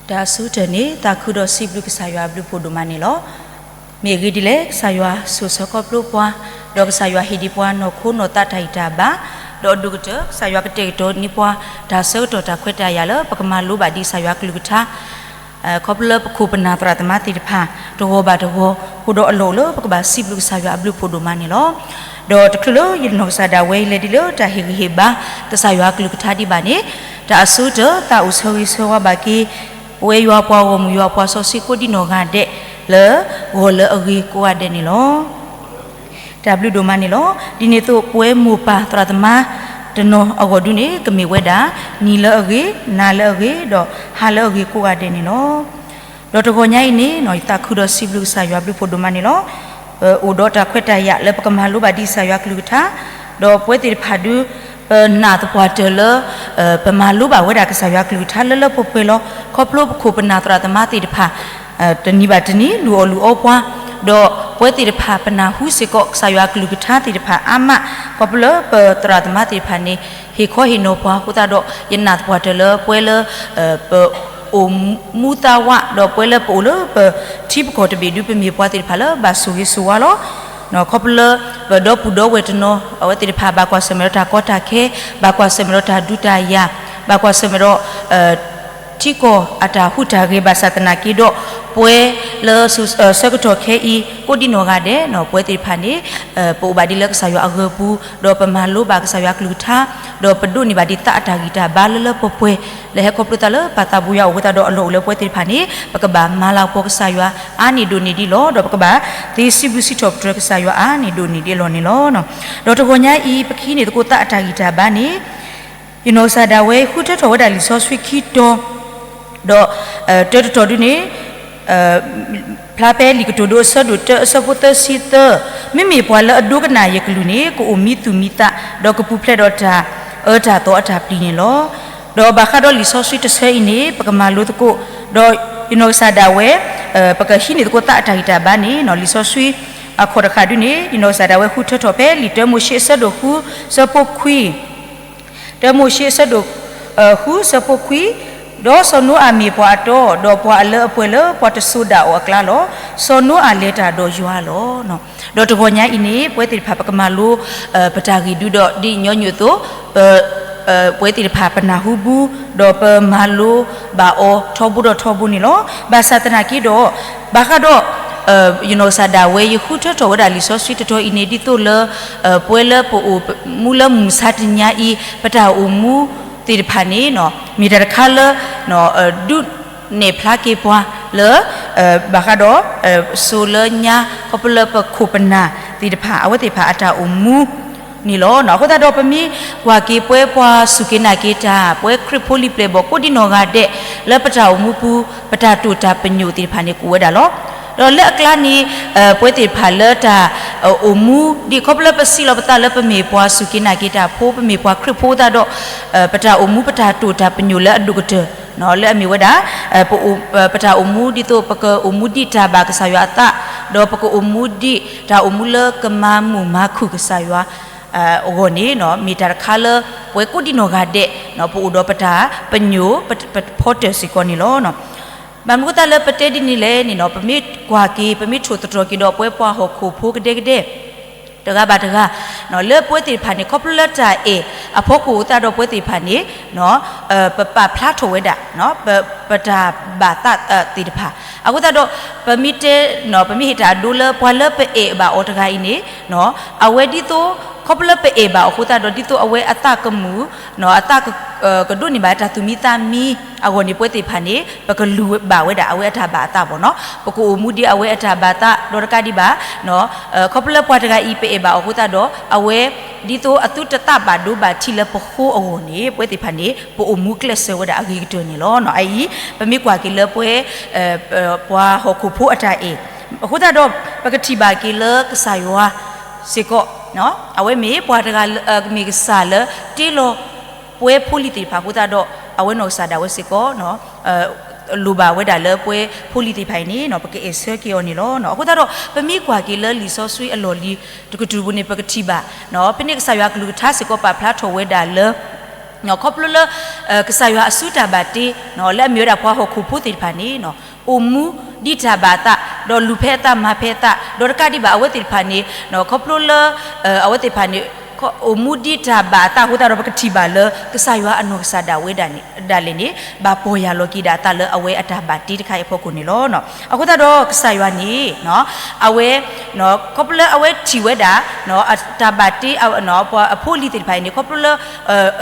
တၢ်အဆိကတၢၢ်န့ၣ် သးခုဒီးစံးဘျုးကစၢ်ယွၤအဘျုးဖှိၣ်ဒိၣ်မးန့ၣ်လီၤ. မ့ၢ်အဂ့ၢ်ဒ်လဲၣ်, ကစၢ်ယွၤဆိၣ်ဆၢခီဖျိပှၤ, ဒီးကစၢ်ယွၤဟ့ၣ်ဒံးပှၤနီၢ်ခိနီၢ်သးတၢ်ဂံၢ်တၢ်ဘါ, ဒီးအဒိၣ်ကတၢၢ် ကစၢ်ယွၤကတဲာ်ကတီၤန့ၢ်ပှၤ တၢ်ဆၢကတီၢ်တၢ်ခွဲးတၢ်ယာ်လၢပကမၤလိဘၣ်ဒံးကစၢ်ယွၤကလုၢ်ကထါ ခီဖျိလၢပခိၣ်ပနၢ်သရၣ်သမါသ့ၣ်တဖၣ် တဂီၤဘၣ်တဂီၤ ဃိဒီးအလီၢ်အိၣ်လၢပကဘၣ်စံးဘျုးကစၢ်ယွၤအဘျုးဖှိၣ်ဒိၣ်မးန့ၣ်လီၤ. ဒီးတချုးလၢယနီၢ်ကစၢ်ဒၣ်ဝဲလဲၤဒ်လၢတၢ်ဟ့ၣ်ဂံၢ်ဟ့ၣ်ဘါ ကစၢ်ယွၤကလုၢ်ကထါဒံးဘၣ်န့ၣ်, တၢ်အဆိကတၢၢ် သးအိၣ်ဆၢဂ့ၤဆၢဝါဘၣ်က့ၤ ပဝဲယွၤပှၤဂီၢ်မုၢ်ယွၤပှၤစီဆှံကိးဒံနီၢ်ဂၤဒဲး လၢဂီၤလၢအဂ့ၤကိးဂၤဒဲးန့ၣ်လီၤ. တၢ်ဘျုးဒိၣ်မးန့ၣ်လီၤ. ဒ်န့ၣ်အသိး ပဝဲမိၢ်ပၢ်သရၣ်သမါတနီၤအဂီၢ်ဒုန့ၣ် ကမ့ၢ်ဝဲဒၣ် နံၤလၢအဂ့ၤ, နၤလၢအဂ့ၤ, ဒီးဟါလၢအဂ့ၤကိးဂၤဒဲးန့ၣ်လီၤ. ဒီးတဂီၤညါအံၤန့ၣ် ယသးခုဒီးစံးဘျုးကစၢ်ယွၤဘျုးဖှိၣ်ဒိၣ်မးန့ၣ်လီၤ. အိၣ်ဒီးတၢ်ခွဲးတၢ်ယာ်လၢပကမၤလိဘၣ်ဒံးကစၢ်ယွၤကလုၢ်ကထါ, ဒီးပဝဲသ့ၣ်တဖၣ်ဒု ပနာ်သပှၢ်တၢၢ်လၢ ပမၤလိဘၣ်ဝဲဒၣ်ကစၢ်ယွၤကလုၢ်ကထါလၢလၢပှဲၤပှဲၤလီၤ. ခီဖျိပခိၣ်ပနၢ်သရၣ်သမါသ့ၣ်တဖၣ် တနံၤဘၣ်တနံၤ လူၤအီၣ်လူၤအီပှၤ, ဒီးပဝဲသ့ၣ်တဖၣ်ပနၢ်ဟူစ့ၢ်ကီးကစၢ်ယွၤကလုၢ်ကထါသ့ၣ်တဖၣ်အါမး, ခီဖျိလၢပသရၣ်သမါသ့ၣ်တဖၣ်န့ၣ် ဟ့ၣ်ခီဟ့ၣ်နီၤပှၤအဃိသတးဒီး ယနာ်သပှၢ်တၢၢ်လၢပဝဲလၢ ပအိၣ်မူသးဝး ဒီးပဝဲလၢပအိၣ်လၢပထံပကီၢ်တဘ့ၣ်ဒု ပမ့ၢ်ပှၤသ့ၣ်တဖၣ်လၢဘၣ်ဆိၣ်ဂ့ၤဆိၣ်ဝါလီၤ. ခီဖျိလၢ ပဒီပုၢ်ဒီဝဲၢ်တနီၤ အဝဲသ့ၣ်တဖၣ်ဘၣ်ကွၢ်ဆၢၣ်မဲာ်ဒီးတၢ်ကီတၢ်ခဲ, ဘၣ်ကွၢ်ဆၢၣ်မဲာ်ဒီးတၢ်ဒုးတၢ်ယၤ, ဘၣ်ကွၢ်ဆၢၣ်မဲာ်ဒီး ထံကီၢ်အတၢ်ဟူးတၢ်ဂဲၤဘၣ်ဆၣ်သနာ်က့ဒီး ပဝဲလၢဆၢကတီၢ်ခဲအံၤ ကိးဒံနီၢ်ဂၤဒဲး ပဝဲသ့ၣ်တဖၣ်န့ၣ် ပအိၣ်ဘၣ်ဒ်လၢကစၢ်ယွၤအဂၢၤပူၤ ဒီးပမၤလိဘၣ်ကစၢ်ယွၤကလုၢ်ကထါ ဒီးပဒိးန့ၢ်ဘၣ်ဒံးသးအတၢ်ဂံၢ်တၢ်ဘါလၢလၢပှဲၤပှဲၤ လၢဟဲခီဖျိသးလၢပၢ်သးဘိယွၤအအိၣ်အဃိသတးဒီး အလီၢ်အိၣ်လၢပဝဲသ့ၣ်တဖၣ်န့ၣ် ပကဘၣ်မၤလၤကပီၤကစၢ်ယွၤအါန့ၢ်ဒိၣ်န့ၢ်ဒံးလီၤ. ဒီးပကဘၣ်သ့စံးဘျုးစံးထီၣ်ပတြၢၤကစၢ်ယွၤအါန့ၢ်ဒိၣ်န့ၢ်ဒံးအလီၢ်န့ၣ်လီၤ. ဒီးတဂီၤညါအံၤ ပကဟံးန့ၢ်သကိးသးအတၢ်ဂံၢ်တၢ်ဘါန့ၣ် ယနီၢ်ကစၢ်ဒၣ်ဝဲဃုထၢထီၣ်ဝဲဒၣ်လံာ်စီဆှံခံတီၤ ဒီး တၢတတီၤဒုန့ၣ် ဖျါဖဲလံာ်ကတိၤဒိအဆၢဒိၣ်တၢအဆၢဖိသၢဆံသၢ, မ့မ့ၢ်ပှၤလၢအဒိကနၣ်ယကလုၢ်န့ၣ် ကအိၣ်မံသူၣ်မံသး ဒီးကပူၤဖျဲးဒီးတၢ်အၢတၢ်သီအတၢ်ပျံၤန့ၣ်လီၤ. ဒီးဘၣ်ဃးဒီးလံာ်စီဆှံတဆၢအံၤန့ၣ် ပကမၤလိသကိး, ဒီးယနီၢ်ကစၢ်ဒၣ်ဝဲ ပကဟံးန့ၢ်သကိးသးအတၢ်ဂံၢ်တၢ်ဘါန့ၣ် လံာ်စီဆှံအခီၣ်တဃၣ်ဒုန့ၣ် ယနီၢ်ကစၢ်ဒၣ်ဝဲဃုထၢထီၣ်ဖဲလံာ်တၢမိၤၡ့အဆၢဒိၣ်ဃု ဆၢဖိခွံ တၢမိၤၡ့အဆၢဒိၣ်ဃု ဆၢဖိခွံ, ဒီးစီၤနိအၤမ့ၢ်ပှၤအတီ, ဒီးပှၤအလၢအပှဲၤလၢပှၤတစိၤဒၣ်အီၤအကျါလီၤ. စီၤနိအၤလဲၤတၢ်ဒီးယွၤလီၤ. ဒီးတဂီၤညါအံၤန့ၣ် ပဝဲသ့ၣ်တဖၣ်ပကမၤလိ ပတၢ်ဂ့ၢ်ဒုဒီးဒ်ညီနုၢ်အသိး ပ ပဝဲသ့ၣ်တဖၣ်ပနၢ်ဟူဘၣ် ဒီးပမၤလိဘၣ်အီၤထီဘိဒီးထီဘိန့ၣ်လီၤ. ဘၣ်ဆၣ်သနာ်က့ဒီး ဘၣ်ဃးဒီး ယနီၢ်ကစၢ်ဒၣ်ဝဲ ယဃုထၢထီၣ်ဝဲဒၣ်လံာ်စီဆှံတတီၤအံၤန့ၣ် ဒ်သိးလၢ ပဝဲလၢပအိၣ်မူလၢမုၢ်မဆါတနံၤညါအံၤ ပတၢ်အိၣ်မူသ့ၣ်တဖၣ်န့ၣ် မ့ၢ်တၢ်တခါလၢ ဒုးနဲၣ်ဖျါက့ၤပှၤလၢ ဘၣ်ဃးဒီး စိၤလၢညါ ခီဖျိလၢပခိၣ်ပနၢ်သ့ၣ်တဖၣ် အဝဲသ့ၣ်တဖၣ်အတၢ်အိၣ်မူ န့ၣ်လီၤ. အဃိသတးဒီး ပမ့ၢ်ကွၢ်က့ၤပဝဲပှၤစူၢ်က့ၤနာ်က့ၤတၢ် ပဝဲခရံာ်ဖိလံၤပျဲၢ်ဘီၣ်ကိးဒံနီၢ်ဂၤဒဲး လၢပတၢ်အိၣ်မူပူၤ ပတၢ်တိာ်တၢ်ပညိၣ်သ့ၣ်တဖၣ်န့ၣ် ကအိၣ်ဝဲဒၣ်လီၤ. ဒီးလၢအကျါန့ၣ် ပဝဲသ့ၣ်တဖၣ်လၢတၢ်အိၣ်မူ ဒ်ခီဖျိလၢပစံးလီၤပသးလၢပမ့ၢ်ပှၤစူၢ်က့ၤနာ်က့ၤတၢ်ဖိ ပမ့ၢ်ပှၤခရံာ်ဖိသတးဒီး ပတၢ်အိၣ်မူပတၢ်တိာ်တၢ်ပညိၣ်လၢအဒိၣ်ကတၢၢ် လၢအမ့ၢ်ဝဲဒၣ် ပအိၣ် ပတၢ်အိၣ်မူဒ်သိး ပကအိၣ်မူဒံးတၢ်ဘၣ်ကစၢ်ယွၤအသး ဒီးပကအိၣ်မူဒံးတၢ်အိၣ်မူလၢကမၤမုာ်မၤခုၣ်ကစၢ်ယွၤ အဂီၢ်န့ၣ် မ့ၢ်တၢ်တခါလၢ ပဝဲကိးဒံနီၢ်ဂၤဒဲး ပအိၣ်ဒီးပတၢ်ပညိၣ် ပ ပဖီတၢၢ်စ့ၢ်ကီးန့ၣ်လီၤ. ဘၣ်မနုၤအဃိသတးလၢပတဲဒ်န့ၣ်လဲၣ်န့ၣ် ပမ့ၢ်ကွၢ်က့ၤ ပမ့ၢ်ထိၣ်သတြီၤက့ၤဒီး ပဝဲပှၤဟီၣ်ခိၣ်ဖိကဒဲကဒဲ တဂၤဘၣ်တဂၤ လၢပဝဲသ့ၣ်တဖၣ်န့ၣ် ခီဖျိလၢတၢ်အဲၣ်အဖီခိၣ်အဃိသတးဒီး ပဝဲသ့ၣ်တဖၣ်န့ၣ် ပပာ်ဖျါထီၣ်ဝဲဒၣ် ပ ပတၢ်ဘၣ်သးသ့ၣ်တဖၣ် အဃိသတးဒီး ပမ့ၢ်တဲ ပမ့ၢ်ဟ့ၣ်တၢ်အဒိလၢပှၤလၢပအဲၣ်ဘၣ်အီၤတဂၤအံၤန့ၣ် အဝဲဒ်သိး ခီဖျိလၢပအဲၣ်ဘၣ်အီၤအဃိသတးဒီး ဒ်သိးအဝဲအသးကမုာ် အသးက ကဒိးန့ၢ်ဘၣ်တၢ်သူၣ်မံသးမံအဂီၢ်န့ၣ် ပဝဲသ့ၣ်တဖၣ်န့ၣ် ပကလူၤဘၣ်ဝဲဒၣ်အဝဲအတၢ်ဘၣ်အသးဘၣ်နီၤ ပကအိၣ်မူဒ်အဝဲအတၢ်ဘၣ်သး ဒီးတကးဒံးဘၣ် ခီဖျိလၢပှၤတဂၤအံၤ ပအဲၣ်ဘၣ်အီၤအဃိသတးဒီး အဝဲ ဒ်သိးအသုတသးဘၣ်ဒိဘၣ်ထံးလၢပဃိအဂီၢ်န့ၣ် ပဝဲသ့ၣ်တဖၣ်န့ၣ် ပအိၣ်မူကျဲးစၢးဝဲဒၣ်အဂ့ၤကတၢၢ်န့ၣ်လီၤ. အအံၤ ပမ့ၢ်ကွၢ်က့ၤလၢပဝဲ ပှၤဟီၣ်ခိၣ်ဖိအတၢ်အဲၣ် အဃိသတးဒီး ပကထံၣ်ဘၣ်က့ၤလၢကစၢ်ယွၤစ့ၢ်ကီး အဝဲမ့ၢ်ပှၤတဂၤ မ့ၢ်ကစၢ်လၢတ့လီၤ ပဝဲဖိလံၤသ့ၣ်တဖၣ်အဃိသတးဒီး အဝဲနီၢ်ကစၢ်ဒၣ်ဝဲစ့ၢ်ကီး လိၣ်ဘၣ်ဝဲဒၣ်လၢပဝဲဖိလံၤသ့ၣ်တဖၣ်အံၤန့ၣ် ပကအဲၣ်ဆၢက့ၤအီၤန့ၣ်လီၤ. အဃိသတးဒီး ပမ့ၢ်ကွၢ်က့ၤလၢလံာ်စီဆှံအလီၢ်လံၤတကတြူၢ်ပူၤန့ၣ် ပကထံၣ်ဘၣ် ဖဲန့ၣ်ကစၢ်ယွၤကလုၢ်ကထါစ့ၢ်ကီးပာ်ဖျါထီၣ်ဝဲဒၣ်လၢ ခီဖျိလၢ ကစၢ်ယွၤအစုတၢ်ဘၣ်တ့ လၢအမ့ၢ်ဝဲဒၣ်ပှၤဟီၣ်ခိၣ်ဖိသ့ၣ်တဖၣ်န့ၣ် အိၣ်မူဒံးတၢ်ဘၣ်အသး ဒီးလူၤဖဲအသးမၤဖဲအသး ဒီးတကးဒံးဘၣ်အဝဲသ့ၣ်တဖၣ်န့ၣ် ခီဖျိလၢ အဝဲသ့ၣ်တဖၣ်န့ၣ် အိၣ်မူဒံးတၢ်ဘၣ်အသးအဃိသတးဒီး ပကထံၣ်ဘၣ်လၢကစၢ်ယွၤအနီၢ်ကစၢ်ဒၣ်ဝဲဒၣ်န့ၣ် ဒၣ်လဲာ်န့ၣ် ဘၣ်ပီၢ်ယၢ်လီၤက့ၤဒၣ်အသးလၢအဝဲအတၢ်ဘၣ်တ့တခါအံၤအဖီခိၣ်န့ၣ်လီၤ. အဃိသတးဒီးကစၢ်ယွၤန့ၣ် အဝဲ ခီဖျိလၢအဝဲထံၣ်ဝဲဒၣ် တၢ်ဘၣ်တ့ ပှၤအဖိအလံၤသ့ၣ်တဖၣ်အံၤန့ၣ် ခီဖျိလၢ အၢ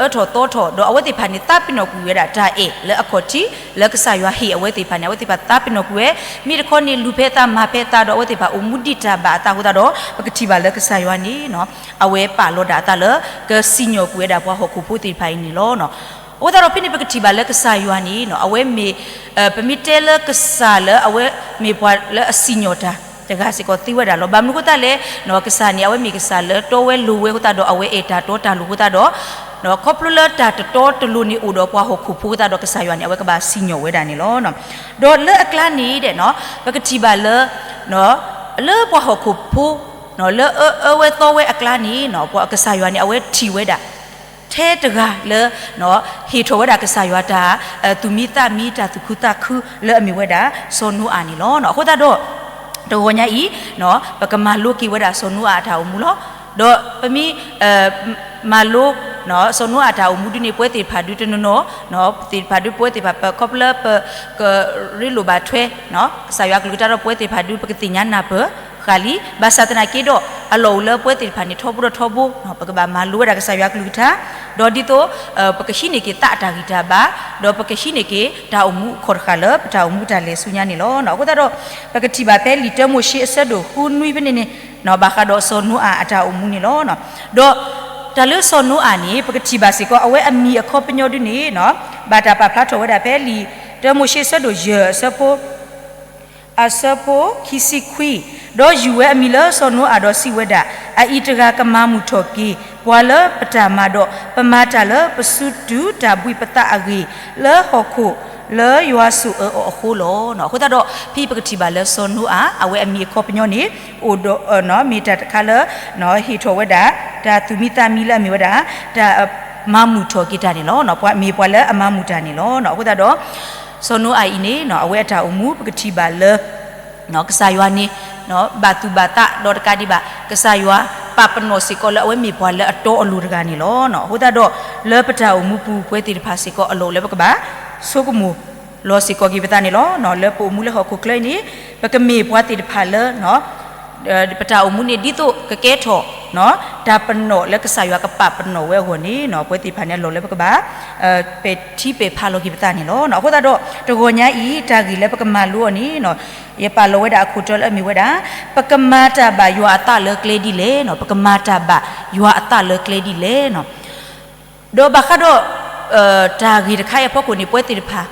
ထီၣ်သီထီၣ် ဒီးအဝဲသ့ၣ်တဖၣ်န့ၣ် သးပ့ၤနီၣ်ကွံာ်ဝဲဒၣ်တၢ်အဲၣ်လၢအခီၣ်ထံး လၢကစၢ်ယွၤဟ့ၣ်အဝဲသ့ၣ်တဖၣ်န့ၣ် အဝဲသ့ၣ်တဖၣ်သးပ့ၤနီၣ်ကွံာ်ဝဲ မ့ၢ်တခီန့ၣ် လူၤဖဲအသးမၤဖဲအသး ဒီးအဝဲသ့ၣ်တဖၣ်အိၣ်မူဒံးတၢ်ဘၣ်အသးအဃိသတးဒီး ပကထံၣ်ဘၣ်လၢကစၢ်ယွၤန့ၣ် အဝဲပာ်လီၤဒၣ်အသးလၢ ကစံၣ်ညီၣ်ကွံာ်ဝဲဒၣ်ပှၤဟီၣ်ခိၣ်ဖိသ့ၣ်တဖၣ်အံၤန့ၣ်လီၤ. အဃိသတးဒီးဖဲန့ၣ် ပကထံၣ်ဘၣ်လၢကစၢ်ယွၤန့ၣ် အဝဲမ့ၢ် ပမ့ၢ်တဲလၢကစၢ်လၢအဝဲမ့ၢ်ပှၤလၢအစံၣ်ညီၣ်တၢ်တဂၤစ့ၢ်ကီးသ့ဝဲဒၣ်လီၤ. ဘၣ်မနုၤအဃိသတးလဲၣ် ကစၢ်န့ၣ် အဝဲမ့ၢ်ကစၢ်လၢတီဝဲလိၤဝဲအဃိသတးဒီး အဝဲအဲၣ်တၢ်တီတၢ်လိၤအဃိသတးဒီး ခီဖျိလၢတၢ်တတီတလိၤန့ၣ်အိၣ်ဒီးပှၤဟီၣ်ခိၣ်ဖိအဃိသတးဒီး ကစၢ်ယွၤန့ၣ် အဝဲကဘၣ်စံၣ်ညီၣ်ဝဲဒၣ်န့ၣ်လီၤ. ဒီးလၢအကျါန့ၣ်ဒီး ပကထံၣ်ဘၣ်လၢ လၢပှၤဟီၣ်ခိၣ်ဖိ လၢအအၢဝဲသီဝဲအကျါန့ၣ် ပှၤကစၢ်ယွၤန့ၣ် အဝဲထံၣ်ဝဲဒၣ် ထဲတဂၤလၢ ဟ့ၣ်ထီၣ်ဝဲဒၣ်ကစၢ်ယွၤတၢ် သူၣ်မံသးမံ တၢ်သူၣ်ခုသးခုလၢအမ့ၢ်ဝဲဒၣ် စီၤနိအၤန့ၣ်လီၤ. အဃိသတးဒီး တဂီၤညါအံၤ ပကမၤလိက့ၤဝဲဒၣ်စီၤနိအၤအတၢ်အိၣ်မူလီၤ. ဒီးပမ့ၢ် မၤလိ စီၤနိအၤအတၢ်အိၣ်မူဒ်န့ၣ် ပဝဲသ့ၣ်တဖၣ်ဒုတနီၤနီၤ သ့ၣ်တဖၣ်ဒုပဝဲသ့ၣ်တဖၣ် ပခီဖျိလၢပကရ့လိာ်ဘၣ်ထွဲ ကစၢ်ယွၤကလုၢ်ကထါဒီးပဝဲသ့ၣ်တဖၣ်ဒု ပကသ့ၣ်ညါနၢ်ပၢၢ်ဃာ်လံ. ဘၣ်ဆၣ်သနာ်က့ဒီး အလီၢ်အိၣ်လၢပဝဲသ့ၣ်တဖၣ်န့ၣ် ထီဘိဒီးထီဘိ ပကဘၣ်မၤလိဝဲဒၣ်ကစၢ်ယွၤကလုၢ်ကထါ ဒီးဒ်သိး ပကဟံးန့ၢ်က့ၤသးအတၢ်ဂံၢ်တၢ်ဘါ ဒီးပကဟံးန့ၢ်က့ၤတၢ်အိၣ်မူအခီၣ်တဃာ်လၢပတၢ်အိၣ်မူတၢ်လဲၤဆူညါန့ၣ်လီၤ. အဃိသတးဒီး ပကထံၣ်ဘၣ်ဖဲလံာ်တၢမိၤၡ့အဆၢဒိၣ်ဃုနွံဖဲန့ၣ်န့ၣ် ဘၣ်ဃးဒီးစီၤနိအၤအတၢ်အိၣ်မူန့ၣ်လီၤ. ဒီးတၢ်လၢစီၤနိအၤန့ၣ် ပကထံၣ်ဘၣ်စ့ၢ်ကီး အဝဲအမံၤအခီပညီဒ်န့ၣ် ဘၣ်တၢ်ပာ်ဖျါထီၣ်ဝဲဒၣ်ဖဲလံာ်တၢမိၤၡ့အဆၢဒိၣ်ယဲၢ်အဆၢဖိ အဆၢဖိခံဆံခွံ, ဒီးယူၢ်ဝဲအမံၤလၢစီၤနိအၤဒီးစံးဝဲဒၣ်, အအံၤတဂၤကမၤမုာ်ထီၣ်က့ၤ ပှၤလၢပတၢ်မၤဒီး ပမၤတၢ်လၢပစုတူာ်တၢ်ဘှံးပသးအဂ့ၢ် လၢဟီၣ်ခိၣ်လၢယွၤဆိၣ်အၢအီၤအဃိလီၤ. အဃိသတးဒီး ဖဲပကထံၣ်ဘၣ်လၢစီၤနိအၤ အဝဲအမံၤအခီပညီန့ၣ် အိၣ်ဒီး မ့ၢ်တၢ်တခါလၢ ဟ့ၣ်ထီၣ်ဝဲဒၣ် တၢ်သူၣ်မံသးမံလၢအမ့ၢ်ဝဲဒၣ် တၢ်မၤမုာ်ထီၣ်က့ၤတၢ်န့ၣ်လီၤ. ပှၤမ့ၢ်ပှၤလၢအမၤမုာ်တၢ်န့ၣ်လီၤ. အဃိသတးဒီး စီၤနိအၤအံၤန့ၣ် အဝဲအတၢ်အိၣ်မူ ပကထံၣ်ဘၣ်လၢ ကစၢ်ယွၤန့ၣ် ဘၣ်သူၣ်ဘၣ်သးဒီးတကးဒံးဘၣ် ကစၢ်ယွၤပာ်ပနီၣ်စ့ၢ်ကီးလၢအဝဲမ့ၢ်ပှၤလၢအတီအလိၤတဂၤန့ၣ်လီၤ. အဃိသတးဒီး လၢပတၢ်အိၣ်မူပူၤ ပဝဲသ့ၣ်တဖၣ်စ့ၢ်ကီးအလီၢ်အိၣ်လၢပကဘၣ် ဆိကမိၣ်လီၤစ့ၢ်ကီးက့ၤပသးန့ၣ်လီၤ. လၢပအိၣ်မူလၢဟီၣ်ခိၣ်ချၢအံၤန့ၣ် ပကမ့ၢ်ပှၤသ့ၣ်တဖၣ်လၢ ပတၢ်အိၣ်မူန့ၣ် ဒ်သိးကကဲထီၣ် တၢ်ပနီၣ်လၢကစၢ်ယွၤကပာ်ပနီၣ်ဝဲအဂီၢ်န့ၣ် ပဝဲသ့ၣ်တဖၣ်န့ၣ်အလီၢ်လၢပကဘၣ် ပဲာ်ထံပဲာ်ဖးလီၤက့ၤပသးန့ၣ်လီၤ. အဃိသတးဒီး တဂီၤညါအံၤ တၢ်ဂ့ၢ်လၢပကမၤလိအီၤန့ၣ် ယပာ်လီၤဝဲဒၣ်အခိၣ်တီလၢအမ့ၢ်ဝဲဒၣ် ပကမၤတၢ်ဘၣ်ယွၤအသးလၢကျဲဒ်လဲၣ်, ပကမၤတၢ်ဘၣ်ယွၤအသးလၢကျဲဒ်လဲၣ်. ဒီးဘၣ်ဃးဒီး တၢ်ဂ့ၢ်တခါအံၤအဖီခိၣ်န့ၣ် ပဝဲသ့ၣ်တဖၣ်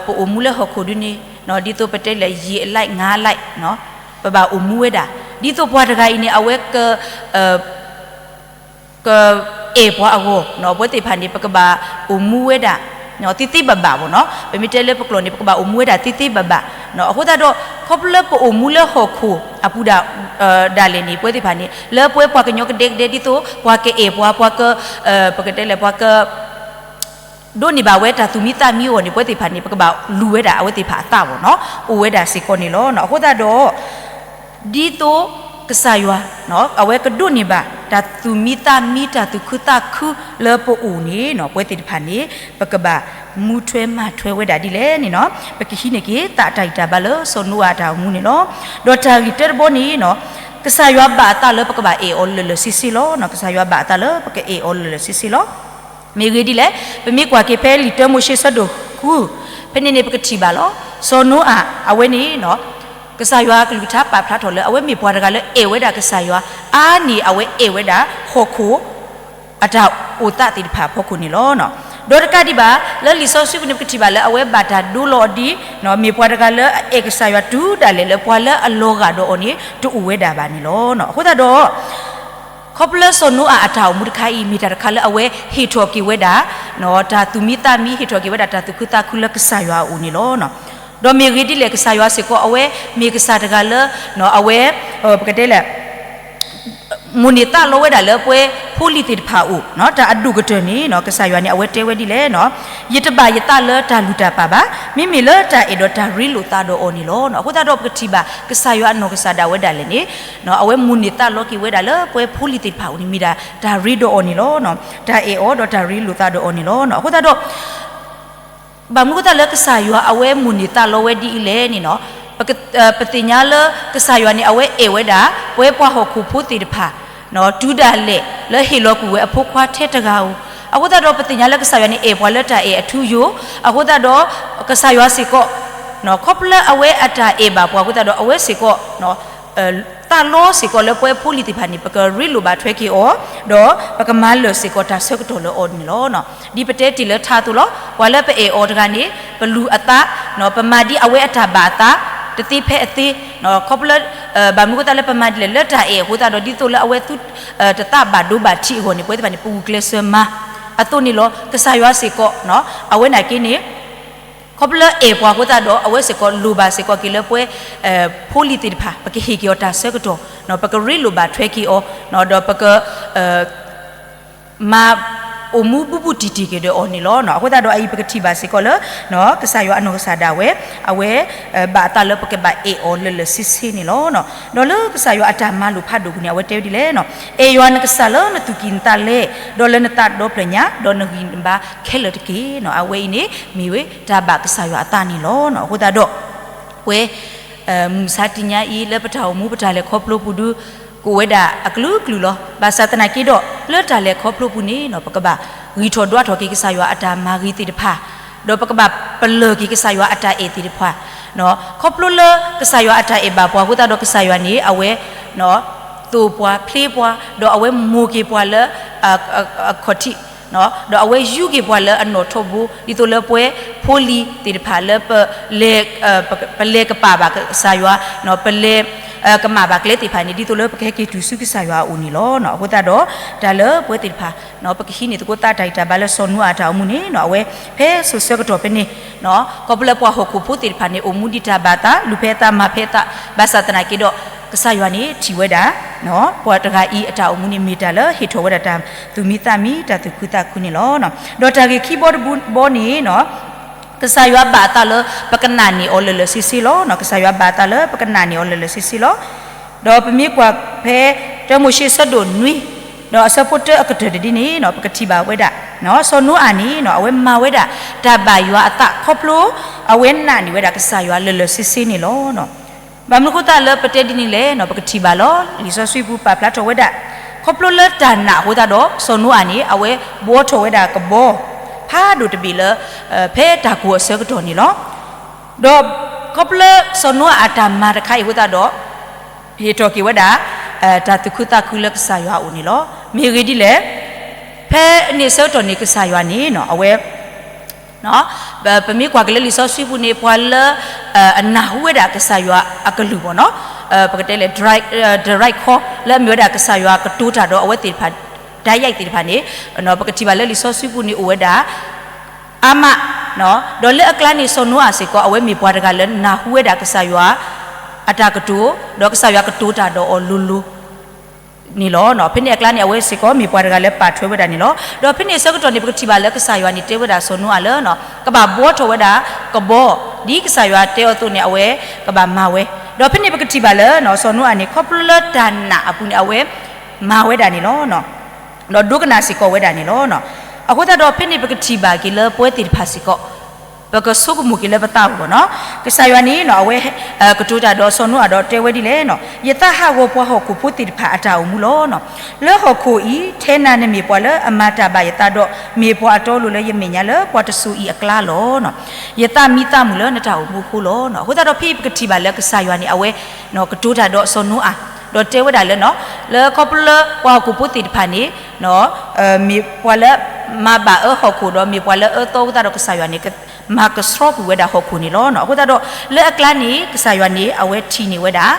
ပအိၣ်မူလၢဟီၣ်ခိၣ်ဒ်န့ၣ် ဒ်သိးပတဲလၢယံာ်အlike ငါအlike ပဘၣ်အိၣ်မူဝဲဒၣ် ဒ်သိးပှၤတဂၤအံၤန့ၣ် အဝဲ ကအဲၣ်ပှၤအဂီၢ် ပဝဲသ့ၣ်တဖၣ်န့ၣ် ပကဘၣ်အိၣ်မူဝဲဒၣ် သ့သ့ဘၣ်ဘၣ်ဘၣ်နီၤ. ပမ့ၢ်တဲလၢပကျိာ်န့ၣ် ပကဘၣ်အိၣ်မူဝဲဒၣ်သ့သ့ဘၣ်ဘၣ်. အဃိသတးဒီး ခီဖျိလၢပအိၣ်မူလၢဟီၣ်ခိၣ်အပူၤဒၣ် ဒၣ်လဲာ်န့ၣ် ပဝဲသ့ၣ်တဖၣ်န့ၣ် လၢပဝဲပှၤကညီကဒဲကဒဲ ဒ်သိးပှၤကအဲၣ်ပှၤ ပှၤက ပကတဲလဲၣ် ပှၤက ဒိးန့ၢ်ဘၣ်ဝဲတၢ်သူၣ်မံသးမံအဂီၢ်န့ၣ် ပဝဲသ့ၣ်တဖၣ်န့ၣ် ပကဘၣ်လူၤဝဲဒၣ်အဝဲသ့ၣ်တဖၣ်အသးဘၣ်နီၤ အိၣ်ဝဲဒၣ်စ့ၢ်ကီးန့ၣ်လီၤ. အဃိသတးဒီး ဒ်သိးကစၢ်ယွၤ အဝဲကဒိးန့ၢ်ဘၣ် တၢ်သူၣ်မံသးမံတၢ်သူၣ်ခုသးခုလၢပအိၣ်န့ၣ်နီၤ ပဝဲသ့ၣ်တဖၣ်န့ၣ် ပကဘၣ်မူထွဲမၤထွဲဝဲဒၣ်ဒ်လဲၣ်န့ၣ်နီၤ ပကဟံးန့ၢ်က့ၤသးတၢ်ဂံၢ်တၢ်ဘါလၢစီၤနိအၤအတၢ်အိၣ်မူန့ၣ်လီၤ. ဒီးတၢ်ဂ့ၢ်တၢတဘီန့ၣ်နီၤ ကစၢ်ယွၤဘၣ်အသးလၢပကဘၣ်အဲၣ်အီၤလၢာ်လၢာ်ဆ့ဆ့လီၤ. ကစၢ်ယွၤဘၣ်အသးလၢပကအဲၣ်အီၤလၢာ်လၢာ်ဆ့ဆ့လီၤ. မ့ၢ်ဂ့ၢ်ဒ်လဲၣ်, ပမ့ၢ်ကွၢ်က့ၤဖဲလံာ်တၢမိၤၡ့ဆၢဒိၣ်ဃု ဖဲန့ၣ်န့ၣ်ပကထံၣ်ဘၣ်လီၤ. စီၤနိအၤ အဝဲန့ၣ် ကစၢ်ယွၤအကလုၢ်ကထါပာ်ဖျါထီၣ်လၢ အဝဲမ့ၢ်ပှၤတဂၤလၢအဲၣ်ဝဲဒၣ်ကစၢ်ယွၤ အါန့ၢ်အဝဲအဲၣ်ဝဲဒၣ်ဟီၣ်ခိၣ် အတၢ်အိၣ်သးသ့ၣ်တဖၣ်အဖီခိၣ်န့ၣ်လီၤ. ဒီးတကးဒံးဘၣ် လၢလံာ်စီဆှံပူၤန့ၣ် ပကထံၣ်ဘၣ်လၢအဝဲဘၣ်တၢ်ဒိလီၤအီၤဒ် မ့ၢ်ပှၤတဂၤလၢအအဲၣ်ကစၢ်ယွၤတုၤဒၣ်လဲာ်လၢပှၤလၢအလီၤဂာ်ဒီးအီၤန့ၣ် တအိၣ်ဝဲဒၣ်ဘၣ်န့ၣ်လီၤ. အဃိသတးဒီး ခီဖျိလၢစီၤနိအၤအတၢ်အိၣ်မူတခါအံၤ မ့ၢ်တၢ်တခါလၢအဝဲဟ့ၣ်ထီၣ်က့ၤဝဲဒၣ် တၢ်သူၣ်မံသးမံ ဟ့ၣ်ထီၣ်က့ၤဝဲဒၣ်တၢ်သူၣ်ခုသးခုလၢကစၢ်ယွၤအအိၣ်န့ၣ်လီၤ. ဒီးမ့ၢ်ဂ့ၢ်ဒ်လဲၣ် ကစၢ်ယွၤစ့ၢ်ကီး အဝဲမ့ၢ်ကစၢ်တဂၤလၢ အဝဲ ပကတဲလဲၣ် မိၣ်န့ၢ်သးလီဝဲဒၣ်လၢပဝဲ ဖိလံၤသ့ၣ်တဖၣ်အအိၣ် တၢ်အဒိၣ်ကတၢၢ်န့ၣ် ကစၢ်ယွၤန့ၣ် အဝဲတဲဝဲဒ်လဲၣ်, ယတဘၣ်ယသးလၢတၢ်လုၢ်တၢ်ပာ်ဘၣ်, မ့မ့ၢ်လၢတၢ်အဲၣ်ဒီးတၢ်ရ့လိာ်သးဒီးအီၤန့ၣ်လီၤ. အဃိသတးဒီးပကထံၣ်ဘၣ် ကစၢ်ယွၤအနီၢ်ကစၢ်ဒၣ်ဝဲဒၣ်လဲာ်န့ၣ် အဝဲမိၣ်န့ၢ်သးလီက့ၤဝဲဒၣ်လၢပှဲၤဖိလံၤသ့ၣ်တဖၣ်အအိၣ်န့ၣ် မ့ၢ်ဒၣ်တၢ်ရ့ဒီးအီၤန့ၣ်လီၤ. တၢ်အဲၣ်အီၤဒီးတၢ်ရ့လိာ်သးဒီးအီၤန့ၣ်လီၤ. အဃိသတးဒီး ဘၣ်မနုၤအဃိသတးလၢကစၢ်ယွၤအဝဲမိၣ်န့ၢ်သးလီဝဲဒ်အံၤလဲၣ်န့ၣ်, ပသ့ၣ်ညါလၢကစၢ်ယွၤန့ၣ် အဝဲအဲၣ်ဝဲဒၣ် ပှဲၤပှၤဟီၣ်ခိၣ်ဖိသ့ၣ်တဖၣ် တုၤဒၣ်လဲာ်လၢဟ့ၣ်လီၤကွံာ်ဝဲအဖိခွါထဲတဂၤဧိၤ, အဃိသတးဒီးပသ့ၣ်ညါလၢကစၢ်ယွၤန့ၣ် အဲၣ်ပှၤလၢတၢ်အဲၣ်အထူအယိာ်, အဃိသတးဒီး ကစၢ်ယွၤစ့ၢ်ကီး ခီဖျိလၢအဝဲအတၢ်အဲၣ်ဘၣ်ပှၤအဃိသတးဒီး အဝဲစ့ၢ်ကီး သးလီစ့ၢ်ကီးလၢပှဲၤဖိလံၤသ့ၣ်တဖၣ်န့ၣ် ပကရ့လိာ်ဘၣ်ထွဲက့ၤအီၤ, ဒီးပကမၤလၢာ်စ့ၢ်ကီးတၢ်ဆၢကတီၢ်လၢအီၤန့ၣ်လီၤ. ဒ်ပတဲတ့ၢ်လၢထါအသိးလီၤ. ပှၤလၢပအဲၣ်အီၤတဂၤန့ၣ် ပလူၤအသး, ပမၤဒ်အဝဲအတၢ်ဘၣ်အသး တသ့ဖဲအသ့, ခီဖျိ ဘၣ်မနုၤအဃိသတးလၢပမၤဒ်လဲၣ်လၢတၢ်အဲၣ်အဃိသတးဒီး ဒ်သိးလၢအဝဲသူ တသးဘၣ်ဒိဘၣ်ထံးအဂီၢ်န့ၣ် ပဝဲသ့ၣ်တဖၣ်န့ၣ် ပဂုာ်ကျဲးစၢးမၤ အသိးန့ၣ်လီၤ. ကစၢ်ယွၤစ့ၢ်ကီး အဝဲန့ၣ်က့န့ၣ် ခီဖျိလၢအဲၣ်ပှၤအဃိသတးဒီး အဝဲစ့ၢ်ကီးလိၣ်ဘၣ်စ့ၢ်ကီးက့ၤလၢပှဲၤ ဖိလံၤသ့ၣ်တဖၣ် ပကဟ့ၣ်က့ၤအီၤတၢ်ဆၢကတီၢ်, ပကရ့လိာ်ဘၣ်ထွဲက့ၤအီၤ, ဒီးပက မၤအိၣ်မူဘူးဘူးတံၢ်တံၢ်က့ၤဒီးအီၤန့ၣ်လီၤ. အဃိသတးဒီးအအံၤ ပကထံၣ်ဘၣ်စ့ၢ်ကီးလၢ ကစၢ်ယွၤအနီၢ်ကစၢ်ဒၣ်ဝဲ အဝဲ ဘၣ်အသးလၢပကဘၣ်အဲၣ်အီၤလၢာ်လၢာ်ဆ့ဆ့န့ၣ်လီၤ. ဒီးလၢကစၢ်ယွၤအတၢ်မၤလိာ်ဖးဒိၣ်ပူၤန့ၣ် အဝဲတဲဝဲဒ်လဲၣ်, အဲၣ်ယွၤနကစၢ်လၢနသူၣ်ကံၢ်နသးလဲ, ဒီးလၢနသးဒီဖျၢၣ်ညါ, ဒီးနဂံၢ်နဘါခဲလၢာ်တက့ၢ်. အဝဲအံၤန့ၣ် မ့ၢ်ဝဲတၢ်ဘၣ်ကစၢ်ယွၤအသးန့ၣ်လီၤ. အဃိသတးဒီး ပဝဲ မုၢ်မဆါတနံၤညါအံၤ လၢပတၢ်အိၣ်မူပတၢ်လဲၤခီဖျိပူၤဒု ကအိၣ်ဝဲဒၣ်အကလုာ်ကလုာ်လီၤ. ဘၣ်ဆၣ်သနာ်က့ဒီး လၢတၢ်လဲၤခီဖျိပူၤန့ၣ် ပကဘၣ်ဂံၢ်ထီၣ်ဒွးထီၣ်က့ၤကစၢ်ယွၤအတၢ်မၤဂ့ၤသ့ၣ်တဖၣ်, ဒီးပကဘၣ်ပလၢၢ်က့ၤကစၢ်ယွၤအတၢ်အဲၣ်သ့ၣ်တဖၣ်, ခီဖျိလၢကစၢ်ယွၤအတၢ်အဲၣ်ဘၣ်ပှၤအဃိသတးဒီး ကစၢ်ယွၤန့ၣ် အဝဲ သိၣ်ပှၤဖျ့ပှၤ, ဒီးအဝဲမိၣ်က့ၤပှၤလၢ အခီၣ်ထံး, ဒီးအဝဲယူးက့ၤပှၤလၢအနီၣ်ထိးဘိ, ဒ်သိးလၢပဝဲဖိလံၤသ့ၣ်တဖၣ်လၢ ပလဲၤကပာ်ဘၣ်ကစၢ်ယွၤ, ပလဲၤကမၣ်ဘၣ်ကျဲသ့ၣ်တဖၣ်န့ၣ် ဒ်သိးလၢပကဟဲက့ၤတုၤဆူကစၢ်ယွၤအအိၣ်န့ၣ်လီၤ. အဃိသတးဒီး တၢ်လၢပဝဲသ့ၣ်တဖၣ် ပကဟံးန့ၢ်သကိးသးတၢ်ဂံၢ်တၢ်ဘါလၢစီၤနိအၤအတၢ်အိၣ်မူန့ၣ် အဝဲဖဲစိၤဆၢကတီၢ်ဖဲန့ၣ် ခီဖျိလၢပှၤဟီၣ်ခိၣ်ဖိသ့ၣ်တဖၣ်န့ၣ် အိၣ်မူဒ်တၢ်ဘၣ်သး လူၤဖဲအသးမၤဖဲအသး ဘၣ်ဆၣ်သနာ်က့ဒီး ကစၢ်ယွၤန့ၣ်ထံၣ်ဝဲဒၣ် ပှၤတဂၤအံၤအတၢ်အိၣ်မူန့ၣ် မ့ၢ်တၢ်လၢဟ့ၣ်ထီၣ်ဝဲဒၣ်တၢ်သူၣ်မံသးမံ တၢ်သူၣ်ခုသးခုန့ၣ်လီၤ. ဒီးတၢ်ဂ့ၢ်ခံဘီတဘီန့ၣ် ကစၢ်ယွၤဘၣ်အသးလၢပကနာ်န့ၢ်အီၤလၢာ်လၢာ်ဆ့ဆ့လီၤ. ကစၢ်ယွၤဘၣ်အသးလၢပကနာ်န့ၢ်အီၤလၢာ်လၢာ်ဆ့ဆ့လီၤ. ဒီးပမ့ၢ်ကွၢ်ဖဲ တၢမိၤၡ့အဆၢဒိၣ်နွံ ဒီးအဆၢဖိတၢအကတၢၢ်တဒ်န့ၣ် ပကထံၣ်ဘၣ်ဝဲဒၣ် စီၤနိအၤန့ၣ် အဝဲမၤဝဲဒၣ်တၢ်ဘၣ်ယွၤအသးခီဖျိ အဝဲနာ်န့ၢ်ဝဲဒၣ်ကစၢ်ယွၤလၢာ်လၢာ်ဆ့ဆ့န့ၣ်လီၤ. ဘၣ်မနုၤအဃိသတးလၢပတဲဒ်န့ၣ်လဲၣ် ပကထံၣ်ဘၣ်လီၤ. လံာ်စီဆှံပူၤပာ်ဖျါထီၣ်ဝဲဒၣ် ခီဖျိလၢတၢ်နာ်အဃိသတးဒီး စီၤနိအၤန့ၣ် အဝဲဘှီထီၣ်ဝဲဒၣ်ကဘီ ဖးဒိၣ်တဘ့ၣ်လၢ ဖဲတၢ်ကိၢ်အဆၢကတီၢ်န့ၣ်လီၤ. ဒီးခီဖျိစီၤနိအၤအတၢ်မၤတခါအံၤအဃိသတးဒီး ဟ့ၣ်ထီၣ်က့ၤဝဲဒၣ် တၢ်သူၣ်ခုသးခုလၢကစၢ်ယွၤအအိၣ်န့ၣ်လီၤ. မ့ၢ်ဂ့ၢ်ဒ်လဲၣ်, ဖဲန့ၣ်အဆၢကတီၢ်န့ၣ် ကစၢ်ယွၤန့ၣ် အဝဲ ပမ့ၢ်ကွၢ်က့ၤလၢလံာ်စီဆှံပူၤန့ၣ် ပှၤလၢ အနၢ်ဟူဝဲဒၣ်ကစၢ်ယွၤအကလုၢ်ဘၣ်နီၤ, ပကတဲလဲၣ် ဒရၣ်ခီ လၢအမ့ၢ်ဝဲဒၣ်ကစၢ်ယွၤကတိၤတၢ်ဒီးအဝဲသ့ၣ်တဖၣ် ဒၣ်ယဲၢ်သ့ၣ်တဖၣ်န့ၣ် ပကထံၣ်ဘၣ်လၢလံာ်စီဆှံပူၤန့ၣ်အိၣ်ဝဲဒၣ် အါမး, ဒီးလၢအကျါန့ၣ် စီၤနိအၤစ့ၢ်ကီး အဝဲမ့ၢ်ပှၤတဂၤလၢနၢ်ဟူဝဲဒၣ်ကစၢ်ယွၤ အတၢ်ကတိၤ, ဒီးကစၢ်ယွၤကတိၤတၢ်ဒီးအီၤလိၤလိၤ န့ၣ်လီၤ. ဖဲန့ၣ်အကျါန့ၣ် အဝဲစ့ၢ်ကီးမ့ၢ်ပှၤတဂၤလၢပာ်ထွဲဝဲဒၣ်န့ၣ်လီၤ. ဒီးဖဲန့ၣ်အဆၢကတီၢ်န့ၣ် ပကထံၣ်ဘၣ်လၢကစၢ်ယွၤန့ၣ်တဲဝဲဒၣ်စီၤနိအၤလၢ ကဘၣ်ဘှီထီၣ်ဝဲဒၣ်ကဘီ, ဒ်ကစၢ်ယွၤတဲအီၤအသိးန့ၣ် အဝဲကဘၣ်မၤဝဲ. ဒီးဖဲန့ၣ်ပကထံၣ်ဘၣ်လၢ စီၤနိအၤန့ၣ် ခီဖျိလၢတၢ်နာ်အပူၤန့ၣ် အဝဲမၤဝဲဒၣ်န့ၣ်လီၤ. ဒီးဒိကနၣ်စ့ၢ်ကီးဝဲဒၣ်န့ၣ်လီၤ. အဃိသတးဒီးဖဲန့ၣ်ပကထံၣ်ဘၣ်က့ၤလၢပဝဲသ့ၣ်တဖၣ်စ့ၢ်ကီး ပကဆိကမိၣ်က့ၤလၢပသးပူၤဘၣ်နီၤ. ကစၢ်ယွၤန့ၣ် အဝဲ ကတိၤတၢ်ဒီးစီၤနိအၤဒီးတဲဝဲဒ်လဲၣ်နီၤ, ယသးဟးဂီၤပှၤဟီၣ်ခိၣ်ဖိသ့ၣ်တဖၣ်အတၢ်အိၣ်မူလီၤ. လၢဟီၣ်ခိၣ်အံၤ ထဲနၤနမ့ၢ်ပှၤလၢအမၤတၢ်ဘၣ်ယသးဒီး မ့ၢ်ပှၤအတီအလိၤလၢယမဲာ်ညါလၢပှၤတစိၤအံၤအကျါလီၤ. ယသးမံသးမုာ်လၢနတၢ်အိၣ်မူအဃိလီၤ. အဃိသတးဒီးဖဲအံၤပကထံၣ်ဘၣ်လၢကစၢ်ယွၤန့ၣ် အဝဲ ကတိၤတၢ်ဒီးစီၤနိအၤ ဒီးတဲဝဲဒၣ်လၢ လၢခီဖျိလၢပှၤဟီၣ်ခိၣ်ဖိသ့ၣ်တဖၣ်န့ၣ် မ့ၢ်ပှၤလၢမၤဘၣ်အၢဟီၣ်ခိၣ်ဒီးမ့ၢ်ပှၤလၢအအၢသီအဃိသတးဒီးကစၢ်ယွၤန့ၣ် မၤကဆှီကွံာ်ဝဲဒၣ်ဟီၣ်ခိၣ်န့ၣ်လီၤ. အဃိသတးဒီး လၢအကျါန့ၣ် ကစၢ်ယွၤန့ၣ် အဝဲထံၣ်န့ၢ်ဝဲဒၣ်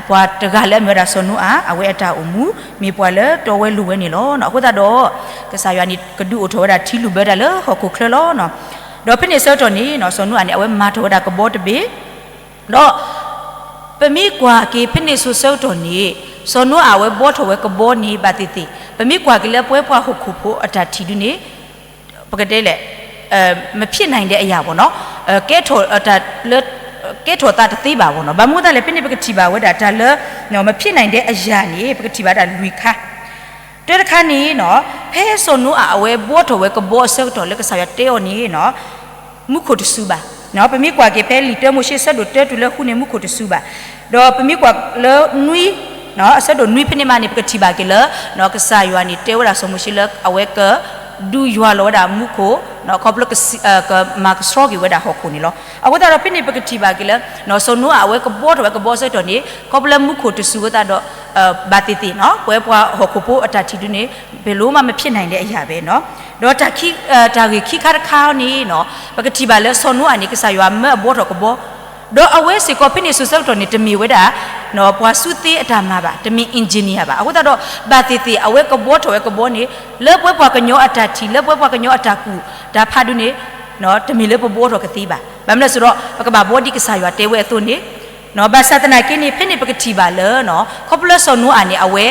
ပှၤတဂၤလၢအမ့ၢ်ဝဲဒၣ်စီၤနိအၤ အဝဲအတၢ်အိၣ်မူ မ့ၢ်ပှၤလၢတီဝဲလိၤဝဲန့ၣ်လီၤ. အဃိသတးဒီး ကစၢ်ယွၤန့ၣ် ကဒုးအိၣ်ထီၣ်ဝဲဒၣ်ထံလုၢ်ဘၢတၢ်လၢဟီၣ်ခိၣ်ချၢလီၤ. ဒီးဖဲန့ၣ်ဆၢကတီၢ်န့ၣ် စီၤနိအၤန့ၣ် အဝဲမၤထီၣ်ဝဲဒၣ်ကဘီတဘ့ၣ် ဒီး ပမ့ၢ်ကွၢ်က့ၤဖဲန့ၣ်စိၤဆၢကတီၢ်န့ၣ် စီၤနိအၤအဝဲဘှီထီၣ်ဝဲကဘီန့ၣ် ဘၣ်သ့ၣ်သ့ၣ် ပမ့ၢ်ကွၢ်က့ၤလၢပဝဲပှၤဟီၣ်ခိၣ်ဖိအတၢ်ထံၣ်ဒုန့ၣ် ပကတဲလဲၣ် မဖြစ်နိုင်တဲ့အရာပေါ့နော်, ကဲထီၣ်တၢ်လၢ ကဲထီၣ်သးတသ့ဘၣ်ပေါ့နော်. ဘၣ်မနုၤအဃိသတးလဲၣ်, ဖဲန့ၣ်ပကထံၣ်ဘၣ်ဝဲဒၣ်တၢ်လၢ မဖြစ်နိုင်တဲ့အရာန့ၣ် ပကထံၣ်ဘၣ်ဒၣ်လွံၢ်ခါ. တၢတခါန့ၣ်နီၤ, ဖဲစီၤနိအၤအဝဲဘှီထီၣ်ဝဲကဘီအဆၢကတီၢ်လၢကစၢ်ယွၤတဲအီၤန့ၣ်နီၤ, မူခိၣ်တစူၤဘၣ်. ပမ့ၢ်ကွၢ်က့ၤဖဲလံာ်တၢမိၤၡ့အဆၢဒိၣ်တၢတုၤလၢဃုန့ၣ် မူခိၣ်တစူၤဘၣ်. ဒီးပမ့ၢ်ကွၢ်လၢနွံ အဆၢဒိၣ်နွံဖဲန့ၣ်မးန့ၣ် ပကထံၣ်ဘၣ်က့ၤလၢ ကစၢ်ယွၤန့ၣ်တဲဝဲဒၣ်စီၤမိၤၡ့လၢအဝဲက ဒုးယွၤလီၤဝဲဒၣ်မူခိၣ် ခီဖျိ ကမၤကဆှီက့ၤဝဲဒၣ်ဟီၣ်ခိၣ်န့ၣ်လီၤ. အဃိသတးဒီးဖဲန့ၣ်ပကထံၣ်ဘၣ်က့ၤလၢ စီၤနိအၤအဝဲကဘှီထီၣ်ဝဲကဘီအဆၢကတီၢ်န့ၣ် ခီဖျိလၢမူခိၣ်တစူၤအဃိသတးဒီး ဘၣ်သ့ၣ်သ့ၣ်နီၤ ပဝဲပှၤဟီၣ်ခိၣ်ဖိအတၢ်ထံၣ်ဒုန့ၣ် ဘၣ်လိမး မဖြစ်နိုင်တဲ့အရာဘၣ်နီၤ. ဒီး တၢ်ဂ့ၢ်ခံခါတခါန့ၣ်နီၤ ပကထံၣ်ဘၣ်လၢစီၤနိအၤန့ၣ် ကစၢ်ယွၤမၢအဘှီထီၣ်ကဘီ ဒီးအဝဲစ့ၢ်ကီးဖဲန့ၣ်အဆၢကတီၢ်န့ၣ် တမ့ၢ်ဝဲဒၣ် ပှၤစုသ့အတၢ်မၤဘၣ်, တမ့ၢ် engineer ဘၣ်. အဃိသတးဒီး ဘၣ်သ့ၣ်သ့ၣ်အဝဲကဘှီထီၣ်ဝဲကဘီန့ၣ် လၢပဝဲပှၤကညီအတၢ်ထံၣ် လၢပဝဲပှၤကညီအတၢ်ကူၣ်တၢ်ဖးဒုန့ၣ် တမ့ၢ်လၢပဘှီထီၣ်ကသ့ဘၣ်. ဘၣ်မနုၤလဲၣ်ဆိုတော့ ပကဘၣ်ဘှီဒ်ကစၢ်ယွၤတဲဝဲအသိးန့ၣ် ဘၣ်ဆၣ်သနာ်က့န့ၣ် ဖဲန့ၣ်ပကထံၣ်ဘၣ်လၢ ခီဖျိလၢစီၤနိအၤန့ၣ် အဝဲ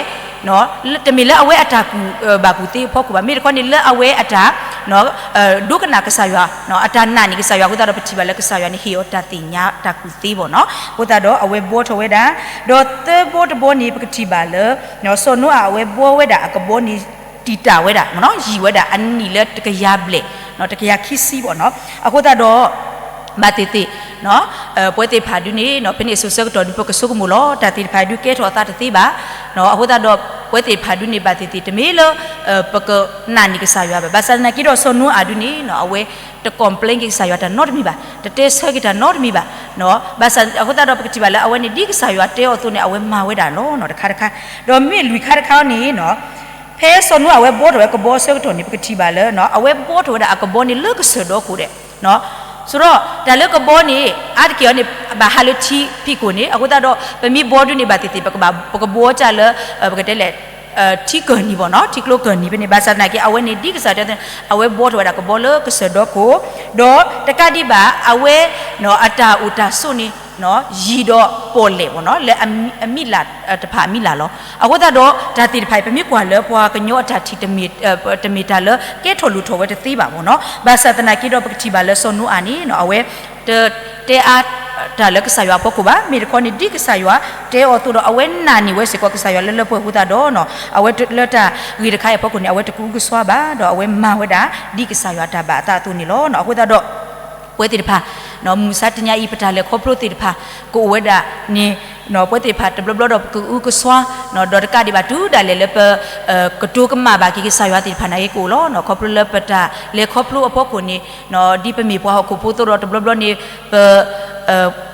တမ့ၢ်လၢအဝဲအတၢ်ကူၣ်ဘၣ်ကူၣ်သ့အဖီခိၣ်ဘၣ်, မ့ၢ်တခီန့ၣ်လၢအဝဲအတၢ် ဒိကနၣ်ကစၢ်ယွၤ အတၢ်နာ်န့ၢ်ကစၢ်ယွၤအဃိသတးဒီး ပထံၣ်ဘၣ်လၢကစၢ်ယွၤန့ၣ် ဟ့ၣ်အီၤတၢ်သ့ၣ်ညါတၢ်ကူၣ်သ့ဘၣ်နီၤ. အဃိသတးဒီးအဝဲဘှီထီၣ်ဝဲဒၣ်, ဒီးသၢဘှီတဘှီန့ၣ် ပကထံၣ်ဘၣ်လၢ စီၤနိအၤအဝဲဘှီဝဲဒၣ်အကဘီန့ၣ် တံာ်တာ်ဝဲဒၣ် ယံာ်ဝဲဒၣ်အနံၣ်လၢတကယၤဘျဲၣ် တကယၤခံဆံဘၣ်နီၤ. အဃိသတးဒီး ဘၣ်သ့ၣ်သ့ၣ် ပဝဲသ့ၣ်တဖၣ်ဒုန့ၣ် ဖဲန့ၣ်အဆၢကတီၢ်ဒု ပကဆိကမိၣ်လီၤ တၢ်သ့ၣ်တဖၣ်ဒုကဲထီၣ်အသးတသ့ဘၣ်. အဃိသတးဒီး ပဝဲသ့ၣ်တဖၣ်ဒုန့ၣ် ဘၣ်သ့ၣ်သ့ၣ် တမ့ၢ်လၢ ပကနာ်န့ၢ်ကစၢ်ယွၤဘၣ်. ဘၣ်ဆၣ်သနာ်က့ဒီး စီၤနိအၤဒုန့ၣ် အဝဲတ complain က့ၤကစၢ်ယွၤတၢ်နီတမံၤဘၣ်, တတဲဆၢက့ၤတၢ်နီတမံၤဘၣ်. ဘၣ်ဆၣ်အဃိသတးဒီး ပကထံၣ်ဘၣ်လၢအဝဲန့ၣ် ဒ်ကစၢ်ယွၤတဲအီၤအသိးန့ၣ် အဝဲမၤဝဲဒၣ်လီၤနီၤ တခါတခါ. ဒီးမ့ၢ်လွံၢ်ခါတခါန့ၣ် ဖဲစီၤနိအၤအဝဲဘှီထီၣ်ဝဲကဘီအဆၢကတီၢ်န့ၣ် ပကထံၣ်ဘၣ်လၢ အဝဲဘှီထီၣ်ဝဲဒၣ်အကဘီန့ၣ်လၢကစၢၢ်ဒီခိၣ်ဒဲး. ဆိုတော့ တၢ်လၢကဘီန့ၣ် အါတက့ၢ်အီၤန့ၣ် ဘၣ်ဟးလၢထံဖံးခိၣ်န့ၣ် အဃိသတးဒီး ပမ့ၢ်ဘှီဒုန့ၣ် ဘၣ်သ့ၣ်သ့ၣ် ပကဘှီကၢ်လၢ ပကတဲလဲၣ် ထံကၢၢ်နံၤဘၣ်နီၤ, ထံကျိကၢၢ်နံၤဖဲန့ၣ်. ဘၣ်ဆၣ်သနာ်က့ အဝဲန့ၣ် ဒ်ကစၢ်ယွၤတဲအသိးန့ၣ် အဝဲဘှီထီၣ်ဝဲဒၣ်ကဘီလၢကစၢၢ်ဒီခိၣ်, ဒီးတကးဒံးဘၣ် အဝဲ အတၢ်အိၣ်တၢ်ဆိးန့ၣ် ယံာ်ဒီးပီၣ်လဲၣ်ဘၣ်နီၤ လၢအမံၤလၢ်တဖၣ်အမံၤလၢ်လီၤ. အဃိသတးဒီး တၢ်သ့ၣ်တဖၣ်အံၤ ပမ့ၢ်ကွၢ်လၢပှၤကညီအတၢ်ထံၣ် တမ့ၢ်တၢ်လၢကဲထီၣ်လိၣ်ထီၣ်ဝဲတသ့ဘၣ်ဘၣ်နီၤ. ဘၣ်ဆၣ်သနာ်က့ဒီး ပကထံၣ်ဘၣ်လၢစီၤနိအၤန့ၣ် အဝဲ တတဲအါတၢ်လၢကစၢ်ယွၤအဖီခိၣ်ဘၣ်. မ့ၢ်တခီန့ၣ် ဒ်ကစၢ်ယွၤတဲအီၤအသိးဒီး အဝဲနာ်န့ၢ်ဝဲစ့ၢ်ကီးကစၢ်ယွၤလၢလၢပှဲၤပှဲၤအဃိသတးဒီး အဝဲလၢတၢ်ဂ့ၢ်တခါအံၤအဖီခိၣ်န့ၣ် အဝဲတကအုကစွါဘၣ် ဒီးအဝဲမၤဝဲဒၣ် ဒ်ကစၢ်ယွၤတၢ်ဘၣ်အသးအသိးန့ၣ်လီၤ. အဃိသတးဒီး ပဝဲသ့ၣ်တဖၣ် မုၢ်မဆါတနံၤအံၤ ပတၢ်လဲၤခီဖျိသ့ၣ်တဖၣ် ကအိၣ်ဝဲဒၣ်န့ၣ် ပဝဲသ့ၣ်တဖၣ်တဘျီဘျီဒီးပကအုကစွါ ဒီးတကးဒံးဘၣ်တုၤဒၣ်လဲာ်လၢပ ကတိၤကမၣ်ဘၣ်က့ၤကစၢ်ယွၤသ့ၣ်တဖၣ်န့ၣ်ကအိၣ်လီၤ. ခီဖျိလၢပတၢ်လဲၤခီဖျိအဖီခိၣ်န့ၣ် ဒ်ပမ့ၢ်ပှၤဟီၣ်ခိၣ်ဖိအသိးဒီးတဘျီဘျီန့ၣ် ပ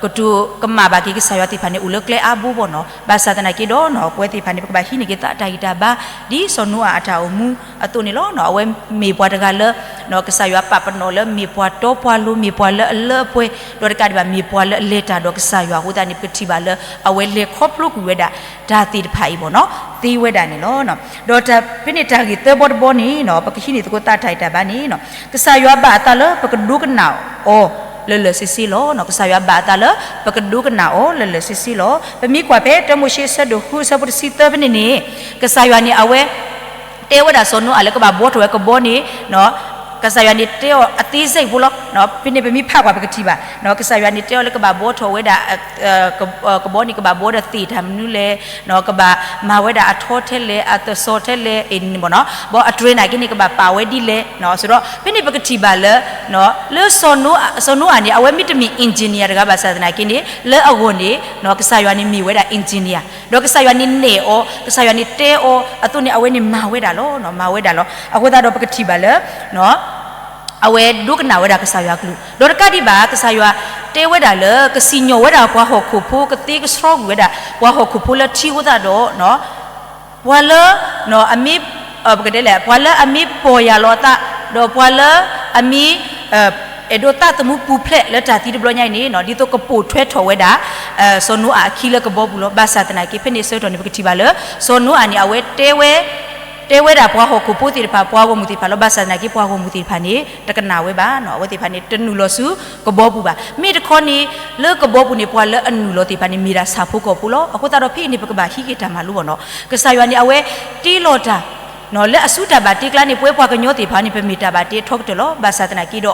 ကတိၤကမၣ်ဘၣ်က့ၤကစၢ်ယွၤသ့ၣ်တဖၣ်န့ၣ် အိၣ်လၢကျဲအါဘိဘၣ်နီၤ. ဘၣ်ဆၣ်သနာ်က့ဒီး ပဝဲသ့ၣ်တဖၣ်န့ၣ် ပကဘၣ်ဟံးန့ၢ်က့ၤသးအတၢ်ဂံၢ်တၢ်ဘါ ဒ်စီၤနိအၤအတၢ်အိၣ်မူအသိးန့ၣ်လီၤ. အဝဲမ့ၢ်ပှၤတဂၤလၢ ကစၢ်ယွၤပာ်ပနီၣ်လၢမ့ၢ်ပှၤတီပှၤလိၤ မ့ၢ်ပှၤလၢအလၢအပှဲၤ ဒီးတကးဒံးဘၣ် မ့ၢ်ပှၤလၢအလဲၤတၢ်ဒီးကစၢ်ယွၤအဃိသတးန့ၣ် ပကထံၣ်ဘၣ်လၢ အဝဲလဲၤခီဖျိကွံာ်ဝဲဒၣ် တၢ်သ့ၣ်တဖၣ်အံၤဘၣ်နီၤ သ့ဝဲဒၣ်န့ၣ်လီၤ. ဒီးဖဲန့ၣ်တၢ်ဂ့ၢ်သၢဘီတဘီန့ၣ် ပကဟံးန့ၢ်သကိးသးတၢ်ဂံၢ်တၢ်ဘါန့ၣ် ကစၢ်ယွၤဘၣ်အသးလၢပကဒိကနၣ်အီၤလၢာ်လၢာ်ဆ့ဆ့လီၤ. ကစၢ်ယွၤဘၣ်အသးလၢ ပကဒိကနၣ်အီၤလၢာ်လၢာ်ဆ့ဆ့လီၤ. ပမ့ၢ်ကွၢ်ဖဲတၢမိၤၡ့အဆၢဒိၣ်ဃုအဆၢဖိတဆံသၢဖဲန့ၣ်န့ၣ် ကစၢ်ယွၤန့ၣ် အဝဲ တဲဝဲဒၣ်စီၤနိအၤလၢကဘၣ်ဘှီထီၣ်ဝဲကဘီန့ၣ် ကစၢ်ယွၤန့ၣ်တဲအီၤအသေးစိတ် ဖိလီၤ. ဖဲန့ၣ်ပမ့ၢ်ဖးကွၢ်ပကထံၣ်ဘၣ် ကစၢ်ယွၤန့ၣ်တဲအီၤလၢကဘၣ်ဘှီထီၣ်ဝဲဒၣ် ကဘီန့ၣ် ကဘၣ်ဘှီဒီးသ့ၣ်တၢ်မနုၤလဲၣ်, ကဘၣ်မၤဝဲဒၣ်အထီထဲလဲၣ် အသစီထဲလဲၣ် အံၤန့ၣ်ဘၣ်နီၤ ဘၣ်အတြဲၤနာ်က့န့ၣ် ကဘၣ်ပာ်ဝဲဒ်လဲၣ်. ဆိုတော့ ဖဲန့ၣ်ပကထံၣ်ဘၣ်လၢ လၢစီၤနိအၤန့ၣ် အဝဲမ့ၢ်တမ့ၢ် engineer တဂၤဘၣ်ဆၣ်သနာ်က့န့ၣ် လၢအဂီၢ်န့ၣ် ကစၢ်ယွၤန့ၣ်မ့ၢ်ဝဲဒၣ် engineer ဒီးကစၢ်ယွၤန့ၣ်နဲၣ်အီၤ ကစၢ်ယွၤန့ၣ်တဲအီၤအသိးန့ၣ် အဝဲန့ၣ်မၤဝဲဒၣ်လီၤ. မၤဝဲဒၣ်လီၤ. အဃိသတးဒီးပကထံၣ်ဘၣ်လၢ အဝဲဒိကနၣ်ဝဲဒၣ်ကစၢ်ယွၤအကလုၢ် ဒီးတကးဒံးဘၣ် ကစၢ်ယွၤတဲဝဲဒၣ်လၢ ကစံၣ်ညီၣ်ဝဲဒၣ်ပှၤဟီၣ်ခိၣ်ဖိ ကသ့ကဆှီကွံာ်ဝဲဒၣ် ပှၤဟီၣ်ခိၣ်ဖိလၢထံအဃိသတးဒီး ပှၤလၢ အမ့ၢ် ပကတဲလဲၣ် ပှၤလၢအမ့ၢ်ပီၢ်ယၢ်လီၤအသး ဒီးပှၤလၢအမ့ၢ် အဲၣ်ဒိးသးသမူပူၤဖျဲးလၢတၢ်သံတဘျီညါအံၤန့ၣ် ဒ်သိးကပိာ်ထွဲထီၣ်ဝဲဒၣ် စီၤနိအၤအခံလၢကဘီပူၤလီၤ. ဘၣ်ဆၣ်သနာ်က့ ဖဲန့ၣ်ဆၢကတီၢ်န့ၣ် ပကထံၣ်ဘၣ်လၢ စီၤနိအၤန့ၣ် အဝဲတဲဝဲ တဲဝဲဒၣ်ပှၤဟီၣ်ခိၣ်ဖိသ့ၣ်တဖၣ် ပှၤဂီၢ်မုၢ်သ့ၣ်တဖၣ်လီၤ. ဘၣ်ဆၣ်သနာ်က့ ပှၤဂီၢ်မုၢ်သ့ၣ်တဖၣ်န့ၣ် တကနၣ်ဝဲဘၣ်နီၤ. အဝဲသ့ၣ်တဖၣ်န့ၣ် တနုာ်လီၤဆူကဘီပူၤဘၣ်. မ့ၢ်တခီန့ၣ် လၢကဘီပူၤန့ၣ် ပှၤလၢအနုာ်လီၤသ့ၣ်တဖၣ်န့ၣ် မ့ၢ်ဒၣ်ဆၣ်ဖိကီၢ်ဖိလီၤ. အဃိသတးဒီး ဖဲအံၤန့ၣ် ပကဘၣ်ဟံးက့ၤတၢ်မၤလိဘၣ်နီၤ. ကစၢ်ယွၤန့ၣ် အဝဲတ့လီၤတၢ် လၢအစုတၢ်ဘၣ်တ့ကျါန့ၣ် ပဝဲပှၤကညီသ့ၣ်တဖၣ်န့ၣ် ပမ့ၢ်တၢ်ဘၣ်တ့အထီကတၢၢ်လီၤ. ဘၣ်ဆၣ်သနာ်က့ဒီး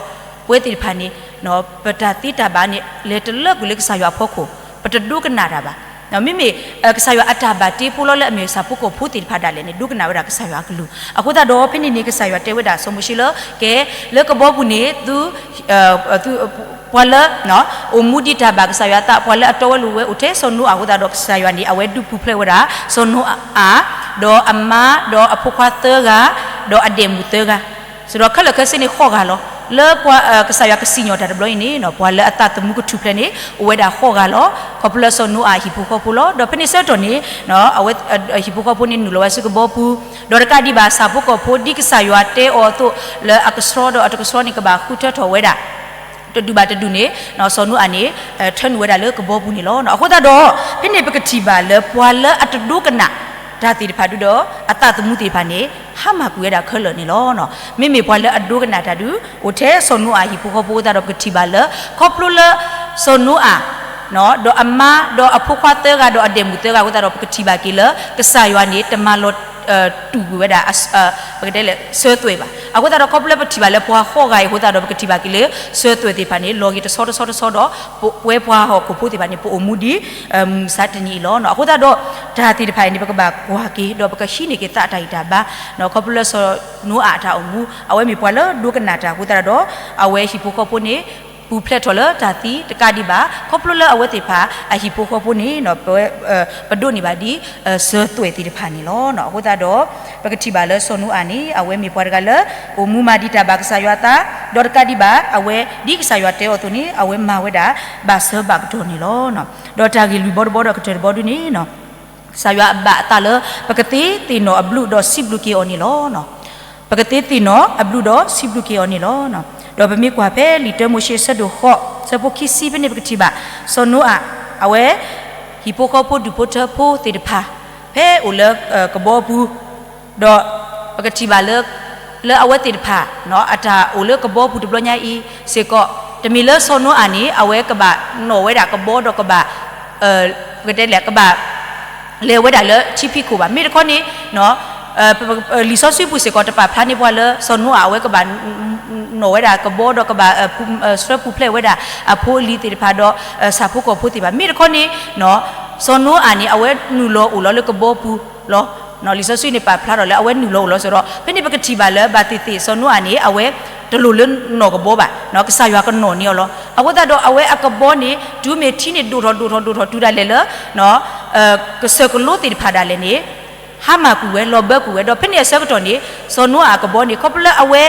ပဝဲသ့ၣ်တဖၣ်န့ၣ် ပတၢ်သ့တၢ်ဘၣ်န့ၣ် လဲၤတလၢကွံာ်လၢကစၢ်ယွၤအဖီခိၣ်, ပတဒိကနၣ်တၢ်ဘၣ်. မ့မ့ၢ် ကစၢ်ယွၤအတၢ်ဘၣ်တ့ဖိလီၤလၢအမ့ၢ်ဆၣ်ဖိကီၢ်ဖိသ့ၣ်တဖၣ်ဒၣ်လဲာ်န့ၣ် ဒိကနၣ်ဝဲဒၣ်ကစၢ်ယွၤအကလုၢ်. အဃိသတးဒီး ဖဲန့ၣ်န့ၣ် ကစၢ်ယွၤတဲဝဲဒၣ်စီၤမိၤၡ့လၢ ကဲ လၢကဘီပူၤန့ၣ် သု သု ပှၤလၢ အိၣ်မူဒံးတၢ်ဘၣ်ကစၢ်ယွၤအသး ပှၤလၢအတီဝဲလိၤဝဲအိၣ်ထဲစီၤနိအၤအဃိသတးဒီး ကစၢ်ယွၤန့ၣ် အဝဲဒုးပူၤဖျဲးဝဲဒၣ် စီၤနိအၤ ဒီးအမါ ဒီးအဖိခွါသၢဂၤ ဒီးအဒဲးမုၣ်သၢဂၤ, စံးဒီးခဲလၢာ်ခဲဆ့န့ၣ်ဃိးဂၤလီၤ. လၢပှၤ ကစၢ်ယွၤကစံၣ်ညီၣ်တၢ်တဘျီအံၤန့ၣ် ပှၤလၢအသးသမူကထူၣ်ဖျဲးန့ၣ် အိၣ်ဝဲဒၣ်ဃိးဂၤလီၤ. ခီဖျိလၢစီၤနိအၤအဟံၣ်ဖိဃီဖိလီၤ. ဒီးဖဲန့ၣ်ဆၢကတီၢ်န့ၣ် အဝဲ ဟံၣ်ဖိဃီဖိန့ၣ်နုာ်လီၤဝဲဆူကဘီပူၤ, ဒီးတကးဒံးဘၣ် ဆၣ်ဖိကီၢ်ဖိဒ်ကစၢ်ယွၤတဲအီၤအသိး လၢအကဆှီဒီးအတကဆှီန့ၣ် ကဘၣ်ဃုထၢထီၣ်ဝဲဒၣ် တဒူၣ်ဘၣ်တဒူၣ်န့ၣ် စီၤနိအၤန့ၣ် ထၢနုာ်ဝဲဒၣ်လၢကဘီပူၤန့ၣ်လီၤ. အဃိသတးဒီး ဖဲန့ၣ်ပကထံၣ်ဘၣ်လၢပှၤလၢအတဒိကနၣ်တၢ်သ့ၣ်တဖၣ်ဒုဒီး အသးသမူသ့ၣ်တဖၣ်န့ၣ် ဟါမၢ်ကွံာ်ဝဲဒၣ်ခဲလၢာ်န့ၣ်လီၤ. မ့မ့ၢ်ပှၤလၢအဒိကနၣ်တၢ်ဒု အိၣ်ထဲစီၤနိအၤဟံၣ်ဖိဃီဖိအဃိသတးဒီး ပကထံၣ်ဘၣ်လၢ ခီဖျိလၢ စီၤနိအၤ ဒီးအမါ ဒီးအဖိခွါသၢဂၤ ဒီးအဒဲးမုၣ်သၢဂၤအဃိသတးဒီး ပကထံၣ်ဘၣ်က့ၤလၢ ကစၢ်ယွၤန့ၣ် တမၤလီၤ တူၢ်ကွံာ်ဝဲဒၣ် ပကတဲလဲၣ် စၢၤသွဲၣ်ဘၣ်. အဃိသတးဒီး ခီဖျိလၢပထံၣ်ဘၣ်လၢပှၤဃိးဂၤအံၤအဃိသတးဒီး ပကထံၣ်ဘၣ်က့ၤလၢ စၢၤသွဲၣ်သ့ၣ်တဖၣ်န့ၣ် လီၤဂ့ၤတဆီတဆီတဆီဒီး ပဝဲပှၤဟီၣ်ခိၣ်ဖိသ့ၣ်တဖၣ်န့ၣ် ပအိၣ်မူဒ် မုၢ်မဆါတနံၤအံၤလီၤ. အဃိသတးဒီး တၢ်သ့ၣ်တဖၣ်အံၤန့ၣ် ပကဘၣ်ကွၢ်က့ၤ ဒီးပကဟံးန့ၢ်က့ၤသးတၢ်ဂံၢ်တၢ်ဘါ, ခီဖျိလၢစီၤနိအၤအတၢ်အိၣ်မူ အဝဲမ့ၢ်ပှၤလၢဒိကနၣ်တၢ်အဃိသတးဒီး အဝဲဟံၣ်ဖိဃီဖိန့ၣ် ပူၤဖျဲးထီၣ်လၢတၢ်သံတကးဒံးဘၣ် ခီဖျိလၢအဝဲသ့ၣ်တဖၣ် အဟံၣ်ဖိဃီဖိန့ၣ် ပဒိးန့ၢ်ဘၣ်ဒ် စၢၤသွဲၣ်သ့ၣ်တဖၣ်န့ၣ်လီၤ. အဃိသတးဒီး ပကထံၣ်ဘၣ်လၢစီၤနိအၤန့ၣ် အဝဲမ့ၢ်ပှၤတဂၤလၢ အိၣ်မူမၤဒံးတၢ်ဘၣ်ကစၢ်ယွၤအသး, ဒီးတကးဒံးဘၣ် အဝဲဒ်ကစၢ်ယွၤတဲအီၤအသိးန့ၣ် အဝဲမၤဝဲဒၣ် ဘၣ်ဆၢဘၣ်ကတီၢ်န့ၣ်လီၤ. ဒီးတၢ်ဂ့ၢ်လွံၢ်ဘီတဘီဒီးကတၢၢ်တဘီဒုန့ၣ် ကစၢ်ယွၤအဘၣ်အသးလၢ ပကသ့သ့ၣ်နီၣ်အဘျုးဒီးစံးဘျုးက့ၤအီၤန့ၣ်လီၤ. ပကသ့သ့ၣ်နီၣ်အဘျုးဒီးစံးဘျုးက့ၤအီၤန့ၣ်လီၤ. ဒီးပမ့ၢ်ကွၢ်ဖဲလံာ်တၢမိၤၡ့ဆၢဒိၣ်ဃိး ဆၢဖိခံဆံဖဲန့ၣ် ပကထံၣ်ဘၣ် စီၤနိအၤ အဝဲ ဟံၣ်ဖိဃီဖိဒူၣ်ဖိထၢဖိသ့ၣ်တဖၣ် ဖဲအိၣ်လၢကဘီပူၤ ဒီးပကထံၣ်ဘၣ်လၢ လၢအဝဲသ့ၣ်တဖၣ် အတၢ်အိၣ်လၢကဘီပူၤတဘျီညါအံၤစ့ၢ်ကီး တမ့ၢ်လၢစီၤနိအၤန့ၣ် အဝဲကဘၣ်နီၣ်ဝဲဒၣ်ကဘီဒီးကဘၣ် ပကတဲလဲၣ် ကဘၣ် လဲၤဝဲဒၣ်လၢထံဖံးခိၣ်ဘၣ်. မ့ၢ်တခီန့ၣ် လံာ်စီဆှံပူၤစ့ၢ်ကီး တပာ်ဖျါန့ၢ်ပှၤလၢ စီၤနိအၤအဝဲကဘၣ် နီၣ်ဝဲဒၣ်ကဘီဒီးကဘၣ် ဆှၢပူၤဖျဲးဝဲဒၣ် အဖိအလံၤသ့ၣ်တဖၣ်ဒီး ဆၣ်ဖိကီၢ်ဖိသ့ၣ်တဖၣ်. မ့ၢ်တခီန့ၣ် စီၤနိအၤန့ၣ် အဝဲနုာ်လီၤအိၣ်လီၤလၢကဘီပူၤလီၤ. လံာ်စီဆှံန့ၣ်ပာ်ဖျါထီၣ်လၢအဝဲနုာ်လီၤအိၣ်လီၤစ့ၢ်ကီးဒီး ဖဲန့ၣ်ပကထံၣ်ဘၣ်လၢဘၣ်သ့ၣ်သ့ၣ် စီၤနိအၤန့ၣ် အဝဲတလိၣ်လၢနီၣ်ကဘီဘၣ်. ကစၢ်ယွၤကနီၣ်န့ၢ်အီၤလီၤ. အဃိသတးဒီးအဝဲအကဘီန့ၣ် တုၤမ့ၢ်ထံန့ၣ်ဒိၣ်ထီၣ်ဒိၣ်ထီၣ်ဒိၣ်ထီၣ်တုၤဒၣ်လဲာ်လၢ ကစၢၢ်ကလိသ့ၣ်တဖၣ်ဒၣ်လဲာ်န့ၣ် ဟါမၢ်ကွံာ်ဝဲ လီၤဘၢကွံာ်ဝဲ ဒီးဖဲန့ၣ်အဆၢကတီၢ်န့ၣ် စီၤနိအၤအကဘီန့ၣ် ခီဖျိလၢအဝဲ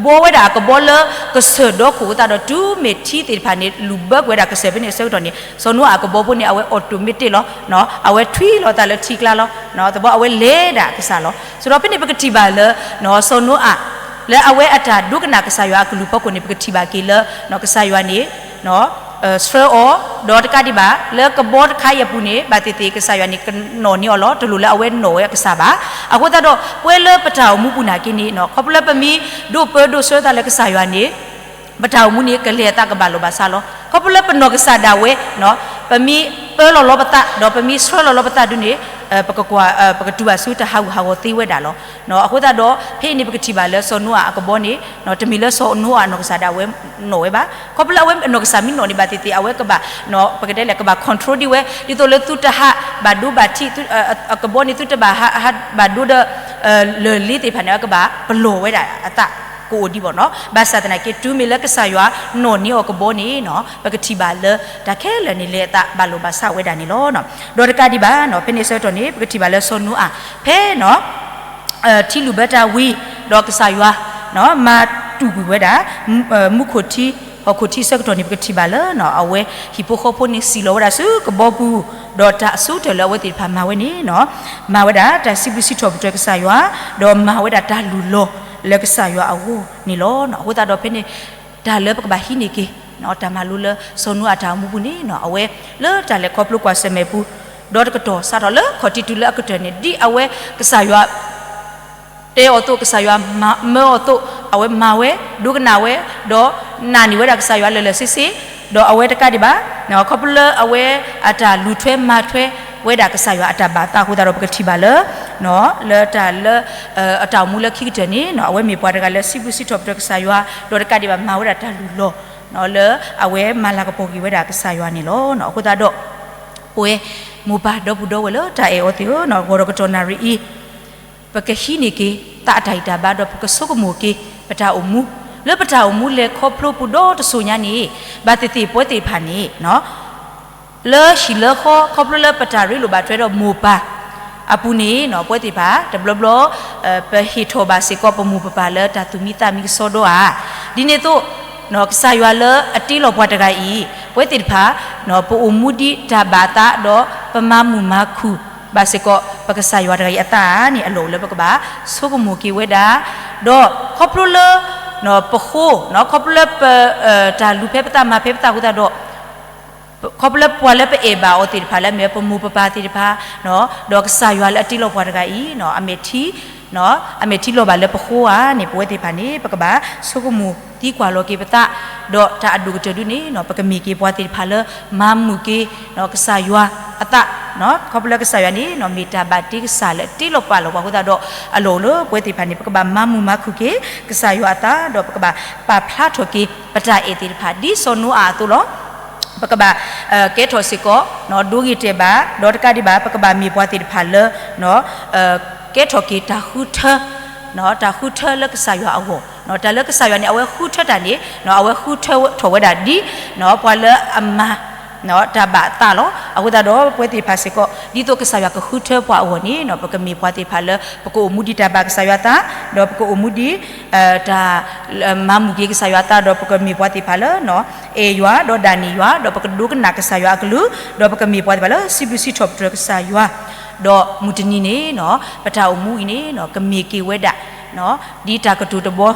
ဘီဝဲဒၣ်အကဘီလၢကစၢၢ်ဒီခိၣ်အဃိသတးဒီး တုၤမ့ၢ်ထံသ့ၣ်တဖၣ်န့ၣ် လူၤဘၢကွံာ်ဝဲဒၣ်ကစၢၢ်ဖဲန့ၣ်အဆၢကတီၢ်န့ၣ် စီၤနိအၤအကဘီဖိန့ၣ် အဝဲ automatic လီၤ. အဝဲထွံလီၤသးလၢထံကျါလီၤ. သဘီအဝဲလဲၤဒၣ်အကစၢ်လီၤ. စံးဒီးဖဲန့ၣ်ပကထံၣ်ဘၣ်လၢ စီၤနိအၤ လၢအဝဲအတၢ်ဒိကနၣ်ကစၢ်ယွၤအကလုၢ်ဖီခိၣ်န့ၣ် ပကထံၣ်ဘၣ်က့ၤလၢ ကစၢ်ယွၤန့ၣ် ဆှၢအီၤ ဒီးတကးဒံးဘၣ် လၢကဘီတခါအံၤအပူၤန့ၣ် ဘၣ်သ့ၣ်သ့ၣ်ကစၢ်ယွၤန့ၣ် ကနီၣ်န့ၢ်အီၤလီၤ. တလိၣ်လၢအဝဲနီၣ်ဝဲအကစၢ်ဘၣ်. အဃိသတးဒီး ပဝဲလၢပတၢ်အိၣ်မူပူၤနာ်က့န့ၣ် ခီဖျိလၢပမ့ၢ်ဒိးပၢဒိးဆှၢသးလၢကစၢ်ယွၤန့ၣ် ပတၢ်အိၣ်မူန့ၣ် ကလဲၤအသးကဘၣ်လိာ်ဘၣ်ဆးလီၤ. ခီဖျိလၢပနီၢ်ကစၢ်ဒၣ်ဝဲ ပမ့ၢ်ပၢလီၤလီၤပသး ဒီးပမ့ၢ်ဆှၢလီၤလီၤပသးဒုန့ၣ် ပကကွၢ် ပကတူၢ်ဘၣ်ဆူတၢ်ဟးဂူာ်ဟးဂီၤသ့ဝဲဒၣ်လီၤ. အဃိသတးဒီး ဖဲအံၤန့ၣ် ပကထံၣ်ဘၣ်လၢစီၤနိအၤအကဘီန့ၣ် တမ့ၢ်လၢစီၤနိအၤအနီၢ်ကစၢ်ဒၣ်ဝဲနီၣ်ဝဲဘၣ်. ခီဖျိလၢအဝဲအနီၢ်ကစၢ်မ့ၢ်နီၣ်န့ၣ် ဘၣ်သ့ၣ်သ့ၣ် အဝဲကဘၣ် ပကတဲလဲၣ် ကဘၣ် control ဒံးဝဲ ဒ်သိးလၢသုတဟးဘၣ်ဒိဘၣ်ထံး အကဘီန့ၣ် သုတဘၣ်ဟးဘၣ်ဒိဒီး လၢၢ်လ့သ့ၣ်တဖၣ်န့ၣ် အကဘၣ်ပလီၢ်ဝဲဒၣ်အသးကအိၣ်ဒံးဘၣ်နီၤ. ဘၣ်ဆၣ်သနာ်က့ တုၤမ့ၢ်လၢကစၢ်ယွၤနီၣ်န့ၢ်အီၤကဘီန့ၣ် ပကထံၣ်ဘၣ်လၢတၢ်ခဲလၢာ်န့ၣ် လဲၤအသးဘၣ်လိာ်ဘၣ်ဆးဝဲဒၣ်န့ၣ်လီၤ. ဒီးတကးဒံးဘၣ် ဖဲန့ၣ်ဆၢကတီၢ်န့ၣ် ပကထံၣ်ဘၣ်လၢစီၤနိအၤ ဖဲ ထံလုၢ်ဘၢတၢ်ဝံၤ ဒီးကစၢ်ယွၤ မၤတူၢ်ကွံာ်ဝဲဒၣ် မူခိၣ်ထံ ဟီၣ်ခိၣ်ထံဆၢကတီၢ်န့ၣ် ပကထံၣ်ဘၣ်လၢ အဝဲဟံၣ်ဖိဃီဖိန့ၣ် စံၣ်လီၤဝဲဒၣ်ဆူကဘီပူၤ, ဒီးတၢ်အဆိကတၢၢ်လၢအဝဲသ့ၣ်တဖၣ်မၤဝဲန့ၣ် မၤဝဲဒၣ်တၢ်စံးဘျုးစံးထီၣ်ပတြၢၤကစၢ်ယွၤ, ဒီးမၤဝဲဒၣ်တၢ်လုၢ်လီၢ်လၢကစၢ်ယွၤအဂီၢ်န့ၣ်လီၤ. အဃိသတးဒီးဖဲန့ၣ် တၢ်လၢပကဘၣ်ဟံးန့ၢ်က့ၤ တၢ်မၤလိလၢစီၤနိအၤတၢ်အိၣ်မူပူၤန့ၣ် အဝဲလၢတၢ်လဲၤခီဖျိကွၢ်ဆၢၣ်မဲာ်ပူၤ, ဒီးတကတီၢ်စးထီၣ်လၢခီၣ်ထံးတုၤလၢအကတၢၢ်န့ၣ် ဒ်အဝဲကစၢ်ယွၤ တဲအီၤအသိး ကစၢ်ယွၤမၤအီၤအသိး အဝဲမၤဝဲ ဒိကနၣ်ဝဲ ဒီးနာ်န့ၢ်ဝဲဒၣ်ကစၢ်ယွၤလၢာ်လၢာ်ဆ့ဆ့, ဒီးအဝဲတကးဒံးဘၣ် ခီဖျိလၢအဝဲအတၢ်လူၤထွဲမၤထွဲဝဲဒၣ်ကစၢ်ယွၤအတၢ်ဘၣ်သးအဃိသတးဒီး ပကထံၣ်ဘၣ်လၢ လၢတၢ်လၢ အတၢ်အိၣ်မူလၢခံကတၢၢ်န့ၣ် အဝဲမ့ၢ်ပှၤတဂၤလၢစံးဘျုးစံးထီၣ်ပတြၢၤကစၢ်ယွၤ ဒီးတကးဒံးဘၣ်မၤဝဲဒၣ်တၢ်လုၢ်လီၢ် လၢအဝဲမၤလၤကပီၤက့ၤဝဲဒၣ်ကစၢ်ယွၤန့ၣ်လီၤ. အဃိသတးဒီး ပဝဲမိၢ်ပၢ်ဒီပုၢ်ဒီဝဲၢ်လၢတၢ်အဲၣ်အီၤသ့ၣ်ဧၢ, ဂီၤဒီးကတီၢ်နၣ်ရံၣ်အံၤ ပကဟံးန့ၢ်က့ၤသးအတၢ်ဂံၢ်တၢ်ဘါ ဒီးပကဆိကမိၣ်က့ၤ ပတၢ်အိၣ်မူ, လၢပတၢ်အိၣ်မူလဲၤခီဖျိပူၤဒီတစိၤညါန့ၣ် ဘၣ်သ့ၣ်သ့ၣ်ပဝဲသ့ၣ်တဖၣ်န့ၣ် လၢဟံၣ်လၢဃီ ခီဖျိလၢပတၢ်ရ့လိာ်ဘၣ်ထွဲဒီးမိၢ်ပၢ်အပူၤန့ၣ် ပဝဲသ့ၣ်တဖၣ် တဘျီဘျီ ပဟ့ၣ်ထီၣ်ဘၣ်စ့ၢ်ကီးပမိၢ်ပပၢ်လၢတၢ်သူၣ်မံသးမံကဆှီဒီဧါ. ဒ်န့ၣ်အသိး ကစၢ်ယွၤလၢအတ့လီၤပှၤတဂၤအံၤ ပဝဲသ့ၣ်တဖၣ် ပအိၣ်မူဒ်တၢ်ဘၣ်အသး ဒီးပမၤမုာ်မၤခုၣ်ဘၣ်စ့ၢ်ကီး ပကစၢ်ယွၤတဂၤအံၤအသးန့ၣ် အလီၢ်အိၣ်လၢပကဘၣ်ဆိကမိၣ်က့ၤဝဲဒၣ်, ဒီးခီဖျိလၢ ပဃိ, ခီဖျိလၢပ တၢ်လူၤဖဲပသးမၤဖဲပသးအဃိသတးဒီး ခီဖျိလၢပှၤလၢပအဲၣ်ဘၣ်အီၤသ့ၣ်တဖၣ် လၢအမ့ၢ်ပမိၢ်ပပၢ်သ့ၣ်တဖၣ် ဒီးကစၢ်ယွၤလၢအတ့လီၤပှၤတဂၤအံၤ အမဲာ်ထံ အမဲာ်ထံလီၤဘၣ်လၢပဃိဧါန့ၣ် ပဝဲသ့ၣ်တဖၣ်န့ၣ် ပကဘၣ်ဆိကမိၣ်သံကွၢ်လီၤက့ၤပသး, ဒီးတၢ်အဒိၣ်ကတၢၢ်ဒုန့ၣ် ပကမ့ၢ်က့ၤပှၤသ့ၣ်တဖၣ်လၢ မၤမုာ်က့ၤ ကစၢ်ယွၤအသး, ခီဖျိလၢကစၢ်ယွၤန့ၣ် မ့ၢ်တၢ်ဘၣ်တ့ကစၢ်လၢအတ့လီၤပာ်လီၤပှၤအဃိသတးဒီး အလီၢ်အိၣ်လၢပဝဲသ့ၣ်တဖၣ်န့ၣ် ပကဘၣ်မၤမုာ်မၤခုၣ်က့ၤ ကစၢ်ယွၤအသး ဒီးပကဘၣ်ပာ်ဖျါထီၣ်က့ၤ ပတၢ်အဲၣ်သ့ၣ်တဖၣ် ဒ်စီၤနိအၤအသိးလီၤ. ပကဘၣ် ကဲထီၣ်စ့ၢ်ကီး ဒိဂ့ၤတဲာ်ဘၣ် ဒီးတကးဒံးဘၣ် ပကဘၣ်မ့ၢ်ပှၤသ့ၣ်တဖၣ်လၢ ကဲထီၣ်က့ၤတၢ်ဃုထၢ တၢ်ဃုထၢလၢကစၢ်ယွၤအဂီၢ်, တၢ်လၢကစၢ်ယွၤန့ၣ် အဝဲဃုထၢတၢ်န့ၣ် အဝဲဃုထၢထီၣ်ဝဲဒၣ်ဒ် ပှၤလၢအမၤ တၢ်ဘၣ်အသးလီၤ. အဃိသတးဒီး ပဝဲသ့ၣ်တဖၣ်စ့ၢ်ကီး ဒ်သိးကစၢ်ယွၤကဃုထၢပှၤအဂီၢ်န့ၣ် ပကမ့ၢ်ပှၤသ့ၣ်တဖၣ်လၢ ပကအိၣ်မူဒ်တၢ်ဘၣ်ကစၢ်ယွၤအသး, ဒီးပကအိၣ်မူဒ် တၢ် မၤမုာ်က့ၤကစၢ်ယွၤအသး ဒီးပကမ့ၢ်ပှၤသ့ၣ်တဖၣ်လၢ အဲၣ်ယွၤ ဒီးဒၣ်န့ၢ်ယွၤ ဒီးပကဒိကနၣ်ကစၢ်ယွၤအကလုၢ် ဒီးပကမ့ၢ်ပှၤသ့ၣ်တဖၣ်လၢ စံးဘျုးစံးထီၣ်ပတြၢၤကစၢ်ယွၤ, ဒီးမုၢ်တနံၤန့ၣ် ပတၢ်အိၣ်မူအံၤန့ၣ် ကမ့ၢ်က့ၤဝဲဒၣ် ဒ်တၢ်ကတိၤတဘီ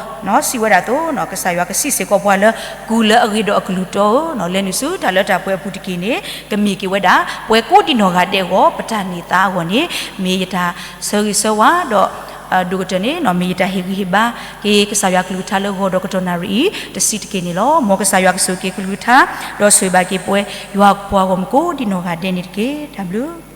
စံးဝဲဒၣ်အသိး ကစၢ်ယွၤကစံးစ့ၢ်ကီးပှၤလၢ ကုၢ်လၢအဂ့ၤဒီးအကလုၢ်တီဧၢ, လဲၤနုာ်ဆူတၢ်လၢတၢ်ပှဲၤအပူၤတက့ၢ်န့ၣ် ကမ့ၢ်က့ၤဝဲဒၣ် ပှၤကိးဒံနီၢ်ဂၤဒဲးအဂီၢ် ပတၢ်န့ၢ်သါအဂီၢ်န့ၣ် မ့ၢ်ယတၢ်ဆၢဂ့ၤဆၢဝါဒီး ဒိၣ်ကတၢၢ်န့ၣ် မ့ၢ်ယတၢ်ဟ့ၣ်ဂံၢ်ဟ့ၣ်ဘါက့ၤ ကစၢ်ယွၤကလုၢ်ကထါလၢဂီၤဒီးကတီၢ်နၣ်ရံၣ်အံၤ တဆံးတက့ၢ်န့ၣ်လီၤ. မ်ကစၢ်ယွၤကဆိၣ်ဂ့ၤက့ၤကလုၢ်ကထါ ဒီးဆိၣ်ဂ့ၤဘၣ်က့ၤပှၤ ယွၤပှၤဂီၢ်မုၢ်ကိးဒံနီၢ်ဂၤဒဲးန့ၣ်တက့ၢ်. တၢ်ဘျုး